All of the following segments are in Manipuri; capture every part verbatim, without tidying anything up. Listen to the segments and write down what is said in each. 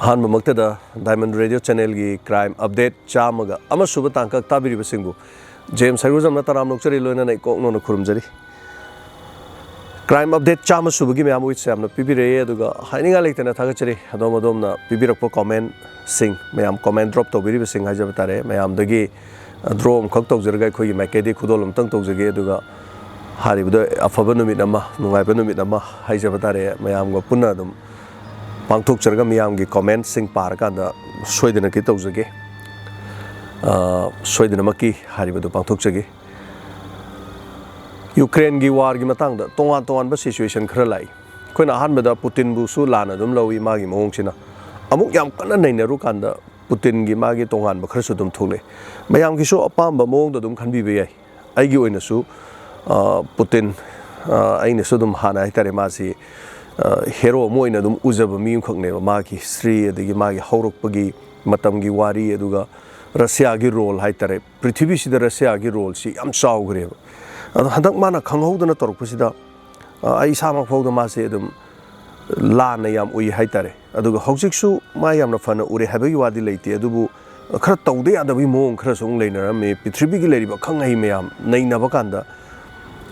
ꯑꯍꯥꯟꯕꯃꯛꯇꯗ Diamond Radio Channelꯒꯤ Crime Update ꯆꯥꯝꯃꯒ ꯑꯃ ꯁꯨꯕ ꯇꯥꯡꯀꯛ ꯇꯥꯕꯤꯔꯤꯕꯁꯤꯡꯕꯨ ꯖꯦꯝꯁ ꯍꯩꯔꯨꯖꯝꯅ ꯇꯔꯥꯝꯅ ꯑꯣꯛꯆꯔꯤ, ꯂꯣꯏꯅꯅ ꯏꯀꯣꯛ ꯅꯣꯟꯅ ꯈꯨꯔꯨꯝꯖꯔꯤ꯫ Crime Update ꯆꯥꯝꯃ ꯁꯨꯕꯒꯤ ꯃꯌꯥꯝ wish ꯌꯥꯝꯅ ꯄꯤꯕꯤꯔꯛꯑꯦ, ꯑꯗꯨꯒ ꯍꯥꯏꯅꯤꯡꯉꯥꯏ ꯂꯩꯇꯅ ꯊꯥꯒꯠꯆꯔꯤ꯫ ꯑꯗꯣꯝ ꯑꯗꯣꯝꯅ ꯄꯤꯕꯤꯔꯛꯄ commentꯁꯤꯡ, ꯃꯌꯥꯝ comment drop ꯇꯧꯕꯤꯔꯤꯕꯁꯤꯡ ꯍꯥꯏꯖꯕ ꯇꯥꯔꯦ, ꯃꯌꯥꯝꯗꯒꯤ draw ꯑꯃꯈꯛ ꯇꯧꯖꯔꯒ ꯑꯩꯈꯣꯏꯒꯤ ꯃꯥꯏꯀꯩꯗꯒꯤ ꯈꯨꯗꯣꯜ ꯑꯃꯇꯪ ꯇꯧꯖꯒꯦ꯫ ꯑꯗꯨꯒ ꯍꯥꯏꯔꯤꯕꯗꯣ ꯑꯐꯕ ꯅꯨꯃꯤꯠ ꯑꯃ, ꯅꯨꯡꯉꯥꯏꯕ ꯅꯨꯃꯤꯠ ꯑꯃ ꯍꯥꯏꯖꯕ ꯇꯥꯔꯦ, ꯃꯌꯥꯝꯒ ꯄꯨꯟꯅ ꯑꯗꯨꯝ ꯄꯥꯡꯊꯣꯛꯆꯔꯒ ꯃꯤꯌꯥꯝꯒꯤ commentꯁꯤꯡ ꯄꯥꯔꯀꯥꯟꯗ ꯁꯣꯏꯗꯅꯀꯤ ꯇꯧꯖꯒꯦ꯫ ꯑ, ꯁꯣꯏꯗꯅꯃꯛꯀꯤ ꯍꯥꯏꯔꯤꯕꯗꯨ ꯄꯥꯡꯊꯣꯛꯆꯒꯦ꯫ ꯌꯨꯀ꯭ꯔꯦꯟꯒꯤ warꯒꯤ ꯃꯇꯥꯡꯗ ꯇꯣꯉꯥꯟ ꯇꯣꯉꯥꯟꯕ situation ꯈꯔ ꯂꯥꯛꯏ꯫ ꯑꯩꯈꯣꯏꯅ ꯑꯍꯥꯟꯕꯗ ꯄꯨꯇꯤꯟꯕꯨꯁꯨ ꯂꯥꯟꯅ ꯑꯗꯨꯝ ꯂꯧꯏ, ꯃꯥꯒꯤ ꯃꯑꯣꯡꯁꯤꯅ꯫ ꯑꯃꯨꯛ ꯌꯥꯝ ꯀꯟꯅ ꯅꯩꯅꯔꯨꯀꯥꯟꯗ ꯄꯨꯇꯤꯟꯒꯤ ꯃꯥꯒꯤ ꯇꯣꯉꯥꯟꯕ ꯈꯔꯁꯨ ꯑꯗꯨꯝ ꯊꯣꯛꯂꯛꯏ꯫ ꯃꯌꯥꯝꯒꯤꯁꯨ ꯑꯄꯥꯝꯕ ꯃꯑꯣꯡꯗ ꯑꯗꯨꯝ ꯈꯟꯕꯤꯕ ꯌꯥꯏ꯫ ꯑꯩꯒꯤ ꯑꯣꯏꯅꯁꯨ, ꯑ, ꯄꯨꯇꯤꯟ, ꯑ, ꯑꯩꯅꯁꯨ ꯑꯗꯨꯝ ꯍꯥꯟꯅ ꯍꯥꯏꯇꯥꯔꯦ, ꯃꯥꯁꯤ, ꯑ, hero ꯑꯃ ꯑꯣꯏꯅ ꯑꯗꯨꯝ ꯎꯖꯕ ꯃꯤ ꯑꯃꯈꯛꯅꯦꯕ꯫ ꯃꯥꯒꯤ history, ꯑꯗꯒꯤ ꯃꯥꯒꯤ ꯍꯧꯔꯛꯄꯒꯤ ꯃꯇꯝꯒꯤ ꯋꯥꯔꯤ, ꯑꯗꯨꯒ ꯔꯁꯤꯌꯥꯒꯤ role ꯍꯥꯏꯇꯥꯔꯦ, ꯄ꯭ꯔꯤꯊꯤꯕꯤꯁꯤꯗ ꯔꯁꯤꯌꯥꯒꯤ roleꯁꯤ ꯌꯥꯝ ꯆꯥꯎꯈ꯭ꯔꯦꯕ꯫ ꯑꯗꯣ ꯍꯟꯗꯛ ꯃꯥꯅ ꯈꯪꯍꯧꯗꯅ ꯇꯧꯔꯛꯄꯁꯤꯗ, ꯑ, ꯑꯩ ꯏꯁꯥꯃꯛ ꯐꯥꯎꯗ ꯃꯥꯁꯦ ꯑꯗꯨꯝ ꯂꯥꯟꯅ ꯌꯥꯝ ꯎꯏ ꯍꯥꯏꯇꯥꯔꯦ꯫ ꯑꯗꯨꯒ ꯍꯧꯖꯤꯛꯁꯨ ꯃꯥ ꯌꯥꯝꯅ ꯐꯅ ꯎꯔꯦ ꯍꯥꯏꯕꯒꯤ ꯋꯥꯗꯤ ꯂꯩꯇꯦ, ꯑꯗꯨꯕꯨ ꯈꯔ ꯇꯧꯗ ꯌꯥꯗꯕꯒꯤ ꯃꯑꯣꯡ ꯈꯔꯁꯨ ꯑꯃꯨꯛ ꯂꯩꯅꯔꯝꯃꯤ꯫ ꯄ꯭ꯔꯤꯊꯤꯕꯤꯒꯤ ꯂꯩꯔꯤꯕ ꯑꯈꯪ ꯑꯍꯩ ꯃꯌꯥꯝ ꯅꯩꯅꯕ ꯀꯥꯟꯗ,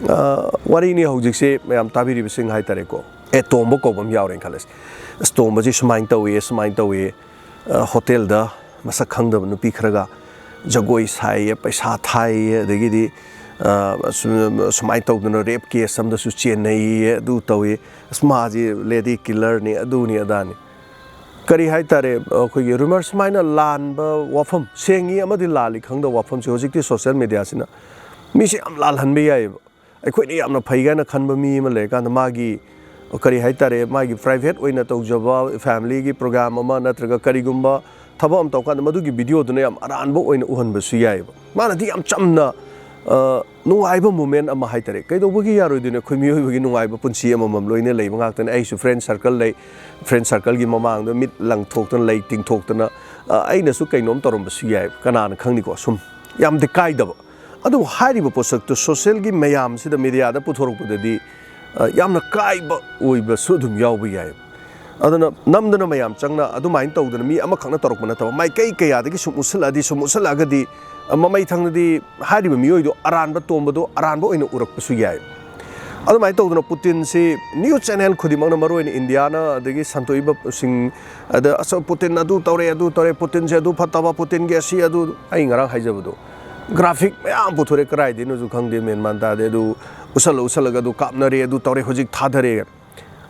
ꯑ, ꯋꯥꯔꯤꯅꯤ ꯍꯧꯖꯤꯛꯁꯦ ꯃꯌꯥꯝ ꯇꯥꯕꯤꯔꯤꯕꯁꯤꯡ ꯍꯥꯏꯇꯥꯔꯦꯀꯣ꯫ ꯑꯦ, ꯇꯣꯝꯕ ꯀꯧꯕ ꯑꯃ ꯌꯥꯎꯔꯦꯅ ꯈꯜꯂꯁꯤ꯫ ꯑꯁ, ꯇꯣꯝꯕꯁꯤ ꯁꯨꯃꯥꯏꯅ ꯇꯧꯏ, ꯁꯨꯃꯥꯏꯅ ꯇꯧꯏ, ꯑ, ꯍꯣꯇꯦꯜꯗ ꯃꯁꯛ ꯈꯪꯗꯕ ꯅꯨꯄꯤ ꯈꯔꯒ ꯖꯒꯣꯏ ꯁꯥꯏꯌꯦ, ꯄꯩꯁꯥ ꯊꯥꯏꯌꯦ, ꯑꯗꯒꯤꯗꯤ, ꯑ, ꯁꯨ-, ꯁꯨꯃꯥꯏꯅ ꯇꯧꯗꯅ rape case ꯑꯃꯗꯁꯨ ꯆꯦꯟꯅꯩꯌꯦ, ꯑꯗꯨ ꯇꯧꯏ, ꯑꯁ, ꯃꯥꯁꯤ lady killerꯅꯤ, ꯑꯗꯨꯅꯤ ꯑꯗꯥꯅꯤ꯫ ꯀꯔꯤ ꯍꯥꯏꯇꯥꯔꯦ, ꯑꯩꯈꯣꯏꯒꯤ rumor ꯁꯨꯃꯥꯏꯅ ꯂꯥꯟꯕ ꯋꯥꯐꯝ, ꯁꯦꯡꯉꯤ ꯑꯃꯗꯤ ꯂꯥꯜꯂꯤ ꯈꯪꯗꯕ ꯋꯥꯐꯝꯁꯦ ꯍꯧꯖꯤꯛꯇꯤ social mediaꯁꯤꯅ ꯃꯤꯁꯦ ꯌꯥꯝ ꯂꯥꯜꯍꯟꯕ ꯌꯥꯏꯌꯦꯕ꯫ ꯑꯩꯈꯣꯏꯅ ꯌꯥꯝꯅ ꯐꯩ ꯀꯥꯏꯅ ꯈꯟꯕ ꯃꯤ ꯑꯃ ꯂꯩꯔꯀꯥꯟꯗ ꯃꯥꯒꯤ, ꯀꯔꯤ ꯍꯥꯏꯇꯥꯔꯦ, ꯃꯥꯒꯤ private ꯑꯣꯏꯅ ꯇꯧꯖꯕ familyꯒꯤ program ꯑꯃ ꯅꯠꯇ꯭ꯔꯒ ꯀꯔꯤꯒꯨꯝꯕ ꯊꯕꯛ ꯑꯃ ꯇꯧꯀꯥꯟꯗ ꯃꯗꯨꯒꯤ videoꯗꯨꯅ ꯌꯥꯝ ꯑꯔꯥꯟꯕ ꯑꯣꯏꯅ ꯎꯍꯟꯕꯁꯨ ꯌꯥꯏꯑꯕ꯫ ꯃꯥꯅꯗꯤ ꯌꯥꯝ ꯆꯝꯅ, ꯑ, ꯅꯨꯡꯉꯥꯏꯕ moment ꯑꯃ ꯍꯥꯏꯇꯥꯔꯦ꯫ ꯀꯩꯗꯧꯕꯒꯤ ꯌꯥꯔꯣꯏꯗꯣꯏꯅꯣ? ꯑꯩꯈꯣꯏ ꯃꯤꯑꯣꯏꯕꯒꯤ ꯅꯨꯡꯉꯥꯏꯕ ꯄꯨꯟꯁꯤ ꯑꯃꯃꯝ ꯂꯣꯏꯅ ꯂꯩꯕ ꯉꯥꯛꯇꯅꯤ꯫ ꯑꯩꯁꯨ friend circle ꯂꯩ, friend circleꯒꯤ ꯃꯃꯥꯡꯗ ꯃꯤꯠ ꯂꯪꯊꯣꯛꯇꯅ, ꯂꯩ ꯇꯤꯡꯊꯣꯛꯇꯅ, ꯑ, ꯑꯩꯅꯁꯨ ꯀꯩꯅꯣꯝ ꯇꯧꯔꯝꯕꯁꯨ ꯌꯥꯏꯑꯕ, ꯀꯅꯥꯅ ꯈꯪꯅꯤꯀꯣ? ꯁꯨꯝ ꯌꯥꯝꯗꯤ ꯀꯥꯏꯗꯕ꯫ ꯑꯗꯨꯕꯨ ꯍꯥꯏꯔꯤꯕ ꯄꯣꯠꯁꯛꯇꯨ socialꯒꯤ ꯃꯌꯥꯝꯁꯤꯗ, mediaꯗ ꯄꯨꯊꯣꯔꯛꯄꯗꯗꯤ, ꯑ, ꯌꯥꯝꯅ ꯀꯥꯏꯕ ꯑꯣꯏꯕꯁꯨ ꯑꯗꯨꯝ ꯌꯥꯎꯕ ꯌꯥꯏ꯫ ꯑꯗꯨꯅ ꯅꯝꯗꯨꯅ ꯃꯌꯥꯝ ꯆꯪꯅ ꯑꯗꯨꯃꯥꯏꯅ ꯇꯧꯗꯅ ꯃꯤ ꯑꯃꯈꯛꯅ ꯇꯧꯔꯛꯄ ꯅꯠꯇꯕ, ꯃꯥꯏꯀꯩ ꯀꯌꯥꯗꯒꯤ ꯁꯨꯝ ꯎꯠꯁꯤꯜꯂꯛꯑꯗꯤ, ꯁꯨꯝ ꯎꯠꯁꯤꯜꯂꯛꯑꯒꯗꯤ, ꯃꯃꯩ ꯊꯪꯅꯗꯤ ꯍꯥꯏꯔꯤꯕ ꯃꯤꯑꯣꯏꯗꯣ ꯑꯔꯥꯟꯕ ꯇꯣꯝꯕꯗꯣ ꯑꯔꯥꯟꯕ ꯑꯣꯏꯅ ꯎꯔꯛꯄꯁꯨ ꯌꯥꯏ꯫ ꯑꯗꯨꯃꯥꯏꯅ ꯇꯧꯗꯅ ꯄꯨꯇꯤꯟꯁꯤ news channel ꯈꯨꯗꯤꯡꯃꯛꯅ, ꯃꯔꯨꯑꯣꯏꯅ ꯏꯟꯗꯤꯌꯥꯅ, ꯑꯗꯒꯤ ꯁꯟꯇꯣꯛꯏꯕꯁꯤꯡ, ꯑꯗ "ꯑꯁ, ꯄꯨꯇꯤꯟ ꯑꯗꯨ ꯇꯧꯔꯦ, ꯑꯗꯨ ꯇꯧꯔꯦ, ꯄꯨꯇꯤꯟꯁꯦ ꯑꯗꯨ ꯐꯠꯇꯕ, ꯄꯨꯇꯤꯟꯒꯤ ꯑꯁꯤ ꯑꯗꯨ", ꯑꯩ ꯉꯔꯥꯡ ꯍꯥꯏꯖꯕꯗꯣ, graphic ꯃꯌꯥꯝ ꯄꯨꯊꯣꯔꯛꯑꯦ, ꯀꯗꯥꯏꯗꯩꯅꯣꯁꯨ ꯈꯪꯗꯦ, ꯃꯦꯟ ꯃꯥꯟ ꯇꯥꯗꯦ꯫ ꯑꯗꯨ ꯎꯁꯜꯂ ꯎꯁꯜꯂꯒ ꯑꯗꯨ ꯀꯥꯞꯅꯔꯦ, ꯑꯗꯨ ꯇꯧꯔꯦ, ꯍꯧꯖꯤꯛ ꯊꯥꯗꯔꯦ꯫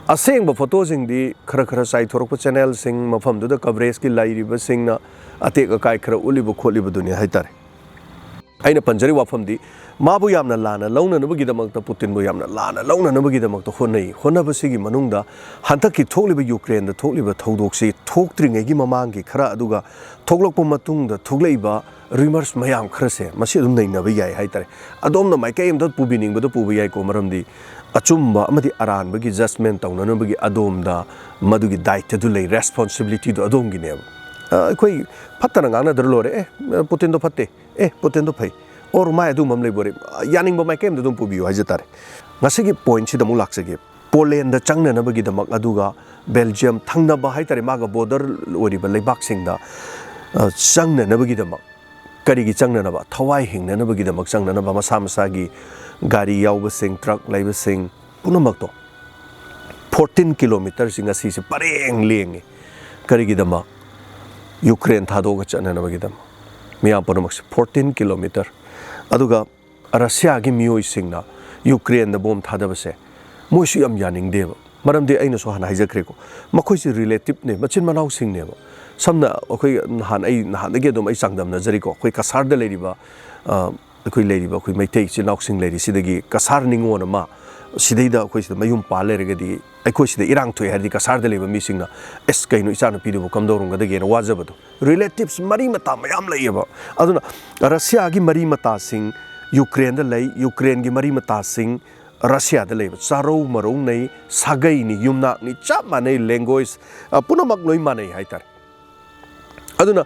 ꯑꯁꯦꯡꯕ ꯐꯣꯇꯣꯁꯤꯡꯗꯤ ꯈꯔ ꯈꯔ ꯆꯥꯏꯊꯣꯔꯛꯄ channelꯁꯤꯡ, ꯃꯐꯝꯗꯨꯗ coverage ꯀꯤ ꯂꯩꯔꯤꯕꯁꯤꯡꯅ ꯑꯇꯦꯛ ꯑꯀꯥꯏ ꯈꯔ ꯎꯠꯂꯤꯕ ꯈꯣꯠꯂꯤꯕꯗꯨꯅꯤ ꯍꯥꯏꯇꯥꯔꯦ꯫ ꯑꯩꯅ ꯄꯟꯖꯔꯤ ꯋꯥꯐꯝꯗꯤ, ꯃꯥꯕꯨ ꯌꯥꯝꯅ ꯂꯥꯟꯅ ꯂꯧꯅꯅꯕꯒꯤꯗꯃꯛꯇ, ꯄꯨꯇꯤꯟꯕꯨ ꯌꯥꯝꯅ ꯂꯥꯟꯅ ꯂꯧꯅꯅꯕꯒꯤꯗꯃꯛꯇ ꯍꯣꯠꯅꯩ꯫ ꯍꯣꯠꯅꯕꯁꯤꯒꯤ ꯃꯅꯨꯡꯗ ꯍꯟꯗꯛꯀꯤ ꯊꯣꯛꯂꯤꯕ ꯌꯨꯀ꯭ꯔꯦꯟꯗ ꯊꯣꯛꯂꯤꯕ ꯊꯧꯗꯣꯛꯁꯤ ꯊꯣꯛꯇ꯭ꯔꯤꯉꯩꯒꯤ ꯃꯃꯥꯡꯒꯤ ꯈꯔ, ꯑꯗꯨꯒ ꯊꯣꯛꯂꯛꯄ ꯃꯇꯨꯡꯗ ꯊꯣꯛꯂꯛꯏꯕ rumours ꯃꯌꯥꯝ ꯈꯔꯁꯦ, ꯃꯁꯤ ꯑꯗꯨꯝ ꯅꯩꯅꯕ ꯌꯥꯏ ꯍꯥꯏꯇꯥꯔꯦ꯫ ꯑꯗꯣꯝꯅ ꯃꯥꯏꯀꯩ ꯑꯃꯗ ꯄꯨꯕꯤꯅꯤꯡꯕꯗ ꯄꯨꯕ ꯌꯥꯏꯀꯣ, ꯃꯔꯝꯗꯤ ꯑꯆꯨꯝꯕ ꯑꯃꯗꯤ ꯑꯔꯥꯟꯕꯒꯤ judgement ꯇꯧꯅꯅꯕꯒꯤ ꯑꯗꯣꯝꯗ ꯃꯗꯨꯒꯤ ꯗꯥꯏꯇꯗꯨ ꯂꯩ, responsibility ꯗꯨ ꯑꯗꯣꯝꯒꯤꯅꯦꯕ꯫ ꯑ, ꯑꯩꯈꯣꯏ ꯐꯠꯇꯅ ꯉꯥꯡꯅꯗ꯭ꯔ ꯂꯣꯏꯔꯦ, "ꯑꯦ, ꯄꯨꯇꯤꯟꯗꯣ ꯐꯠꯇꯦ, ꯑꯦ, ꯄꯨꯇꯤꯟꯗꯣ ꯐꯩ, ꯑꯣꯔ ꯃꯥꯏ ꯑꯗꯨꯝꯕ ꯑꯃ ꯂꯩꯕꯣꯔꯦ", ꯌꯥꯅꯤꯡꯕ ꯃꯥꯏꯀꯩ ꯑꯃꯗ ꯑꯗꯨꯝ ꯄꯨꯕꯤꯌꯨ ꯍꯥꯏꯖ ꯇꯥꯔꯦ꯫ ꯉꯁꯤꯒꯤ point ꯁꯤꯗ ꯑꯃꯨꯛ ꯂꯥꯛꯆꯒꯦ꯫ ꯄꯣꯂꯦꯟꯗ ꯆꯪꯅꯅꯕꯒꯤꯗꯃꯛ, ꯑꯗꯨꯒ ꯕꯦꯜꯖꯤꯌꯝ ꯊꯪꯅꯕ ꯍꯥꯏꯇꯥꯔꯦ, ꯃꯥꯒ border ꯑꯣꯏꯔꯤꯕ ꯂꯩꯕꯥꯛꯁꯤꯡꯗ, ꯑ, ꯆꯪꯅꯅꯕꯒꯤꯗꯃꯛ, ꯀꯔꯤꯒꯤ ꯆꯪꯅꯅꯕ? ꯊꯋꯥꯏ ꯍꯤꯡꯅꯅꯕꯒꯤꯗꯃꯛ ꯆꯪꯅꯅꯕ, ꯃꯁꯥ ꯃꯁꯥꯒꯤ ꯒꯥꯔꯤ ꯌꯥꯎꯕꯁꯤꯡ, truck ꯂꯩꯕꯁꯤꯡ ꯄꯨꯝꯅꯃꯛꯇꯣ fourteen kilometres ꯁꯤ ꯉꯁꯤꯁꯦ ꯄꯔꯦꯡ ꯂꯦꯡꯉꯤ꯫ ꯀꯔꯤꯒꯤꯗꯃꯛ? ꯌꯨꯀ꯭ꯔꯦꯟ ꯊꯥꯗꯣꯛꯑꯒ ꯆꯠꯅꯅꯕꯒꯤꯗꯃꯛ꯫ ꯃꯤꯌꯥꯝ ꯄꯨꯝꯅꯃꯛꯁꯦ fourteen kilometre꯫ ꯑꯗꯨꯒ ꯔꯁꯤꯌꯥꯒꯤ ꯃꯤꯑꯣꯏꯁꯤꯡꯅ ꯌꯨꯀ꯭ꯔꯦꯟꯗ ꯕꯣꯝ ꯊꯥꯗꯕꯁꯦ ꯃꯣꯏꯁꯨ ꯌꯥꯝ ꯌꯥꯅꯤꯡꯗꯦꯕ꯫ ꯃꯔꯝꯗꯤ ꯑꯩꯅꯁꯨ ꯍꯥꯟꯅ ꯍꯥꯏꯖꯈ꯭ꯔꯦꯀꯣ, ꯃꯈꯣꯏꯁꯦ relative ꯅꯦ, ꯃꯆꯤꯟ ꯃꯅꯥꯎꯁꯤꯡꯅꯦꯕ꯫ ꯁꯝꯅ ꯑꯩꯈꯣꯏ ꯅꯍꯥꯟ, ꯑꯩ ꯅꯍꯥꯟꯗꯒꯤ ꯑꯗꯨꯝ ꯑꯩ ꯆꯥꯡꯗꯝꯅꯖꯔꯤꯀꯣ, ꯑꯩꯈꯣꯏ ꯀꯁꯥꯔꯗ ꯂꯩꯔꯤꯕ, ꯑ, ꯑꯩꯈꯣꯏ ꯂꯩꯔꯤꯕ ꯑꯩꯈꯣꯏ ꯃꯩꯇꯩ ꯏꯆꯤꯜ ꯏꯅꯥꯎꯁꯤꯡ ꯂꯩꯔꯤ, ꯁꯤꯗꯒꯤ ꯀꯁꯥꯔ ꯅꯤꯉꯣꯜ ꯑꯃ ꯁꯤꯗꯩꯗ ꯑꯩꯈꯣꯏ ꯁꯤꯗ ꯃꯌꯨꯝ ꯄꯥꯜ ꯂꯩꯔꯒꯗꯤ, ꯑꯩꯈꯣꯏ ꯁꯤꯗ ꯏꯔꯥꯡ ꯊꯣꯛꯑꯦ ꯍꯥꯏꯔꯗꯤ ꯀꯁꯥꯔꯗ ꯂꯩꯕ ꯃꯤꯁꯤꯡꯅ, "ꯑꯦꯁ, ꯀꯩꯅꯣ ꯏꯆꯥꯅꯨꯄꯤꯗꯨꯕꯨ ꯀꯝꯗꯧꯔꯝꯒꯗꯒꯦꯅ" ꯋꯥꯖꯕꯗꯣ꯫ Relatives, ꯃꯔꯤ ꯃꯇꯥ ꯃꯌꯥꯝ ꯂꯩꯌꯦꯕ꯫ ꯑꯗꯨꯅ ꯔꯁꯤꯌꯥꯒꯤ ꯃꯔꯤ ꯃꯇꯥꯁꯤꯡ ꯌꯨꯀ꯭ꯔꯦꯟꯗ ꯂꯩ, ꯌꯨꯀ꯭ꯔꯦꯟꯒꯤ ꯃꯔꯤ ꯃꯇꯥꯁꯤꯡ ꯔꯁꯤꯌꯥꯗ ꯂꯩꯕ꯫ ꯆꯥꯔꯧ ꯃꯔꯧꯅꯩ, ꯁꯥꯒꯩꯅꯤ, ꯌꯨꯝꯅꯥꯛꯅꯤ, ꯆꯞ ꯃꯥꯟꯅꯩ, language, ꯑ, ꯄꯨꯝꯅꯃꯛ ꯂꯣꯏ ꯃꯥꯟꯅꯩ ꯍꯥꯏꯇꯥꯔꯦ꯫ ꯑꯗꯨꯅ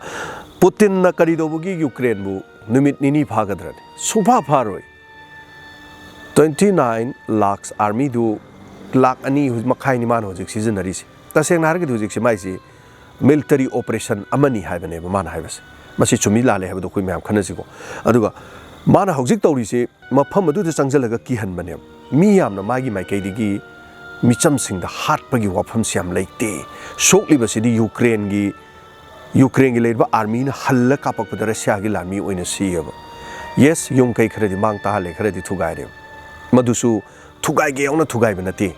ꯄꯨꯇꯤꯟꯅ ꯀꯔꯤ ꯇꯧꯕꯒꯤ ꯌꯨꯀ꯭ꯔꯦꯟꯕꯨ ꯅꯨꯃꯤꯠ ꯅꯤꯅꯤ ꯐꯥꯒꯗ꯭ꯔꯅꯤ? ꯁꯨꯡꯐꯥ ꯐꯥꯔꯣꯏ꯫ Twenty nine lakhs army ꯗꯨ, ꯂꯥꯛ ꯑꯅꯤ ꯃꯈꯥꯏꯅꯤ ꯃꯥꯅ ꯍꯧꯖꯤꯛ ꯁꯤꯖꯤꯟꯅꯔꯤꯁꯦ꯫ ꯇꯁꯦꯡꯅ ꯍꯥꯏꯔꯒꯗꯤ ꯍꯧꯖꯤꯛꯁꯦ ꯃꯥꯏꯁꯤ military operation ꯑꯃꯅꯤ ꯍꯥꯏꯕꯅꯦꯕ ꯃꯥꯅ ꯍꯥꯏꯕꯁꯦ꯫ ꯃꯁꯤ ꯆꯨꯝꯃꯤ ꯂꯥꯜꯂꯦ ꯍꯥꯏꯕꯗꯣ ꯑꯩꯈꯣꯏ ꯃꯌꯥꯝ ꯈꯟꯅꯁꯤꯀꯣ꯫ ꯑꯗꯨꯒ ꯃꯥꯅ ꯍꯧꯖꯤꯛ ꯇꯧꯔꯤꯁꯤ ꯃꯐꯝ ꯑꯗꯨꯗ ꯆꯪꯁꯤꯜꯂꯒ ꯀꯤꯍꯟꯕꯅꯦꯕ꯫ ꯃꯤ ꯌꯥꯝꯅ ꯃꯥꯒꯤ ꯃꯥꯏꯀꯩꯗꯒꯤ ꯃꯤꯆꯝꯁꯤꯡꯗ ꯍꯥꯠꯄꯒꯤ ꯋꯥꯐꯝꯁꯤ ꯌꯥꯝ ꯂꯩꯇꯦ꯫ ꯁꯣꯛꯂꯤꯕꯁꯤꯗꯤ ꯌꯨꯀ꯭ꯔꯦꯟꯒꯤ, ꯌꯨꯀ꯭ꯔꯦꯟꯒꯤ ꯂꯩꯔꯤꯕ ꯑꯥꯔꯃꯤꯅ ꯍꯜꯂ ꯀꯥꯞꯄꯛꯄꯗ ꯔꯁꯤꯌꯥꯒꯤ ꯂꯥꯟꯃꯤ ꯑꯣꯏꯅ ꯁꯤꯌꯦꯕ꯫ Yes, ꯌꯨꯝ ꯀꯩ ꯈꯔꯗꯤ ꯃꯥꯡ ꯇꯥꯍꯜꯂꯦ, ꯈꯔꯗꯤ ꯊꯨꯒꯥꯏꯔꯦꯕ꯫ ꯃꯗꯨꯁꯨ ꯊꯨꯒꯥꯏꯒꯦ ꯌꯥꯎꯅ ꯊꯨꯒꯥꯏꯕ ꯅꯠꯇꯦ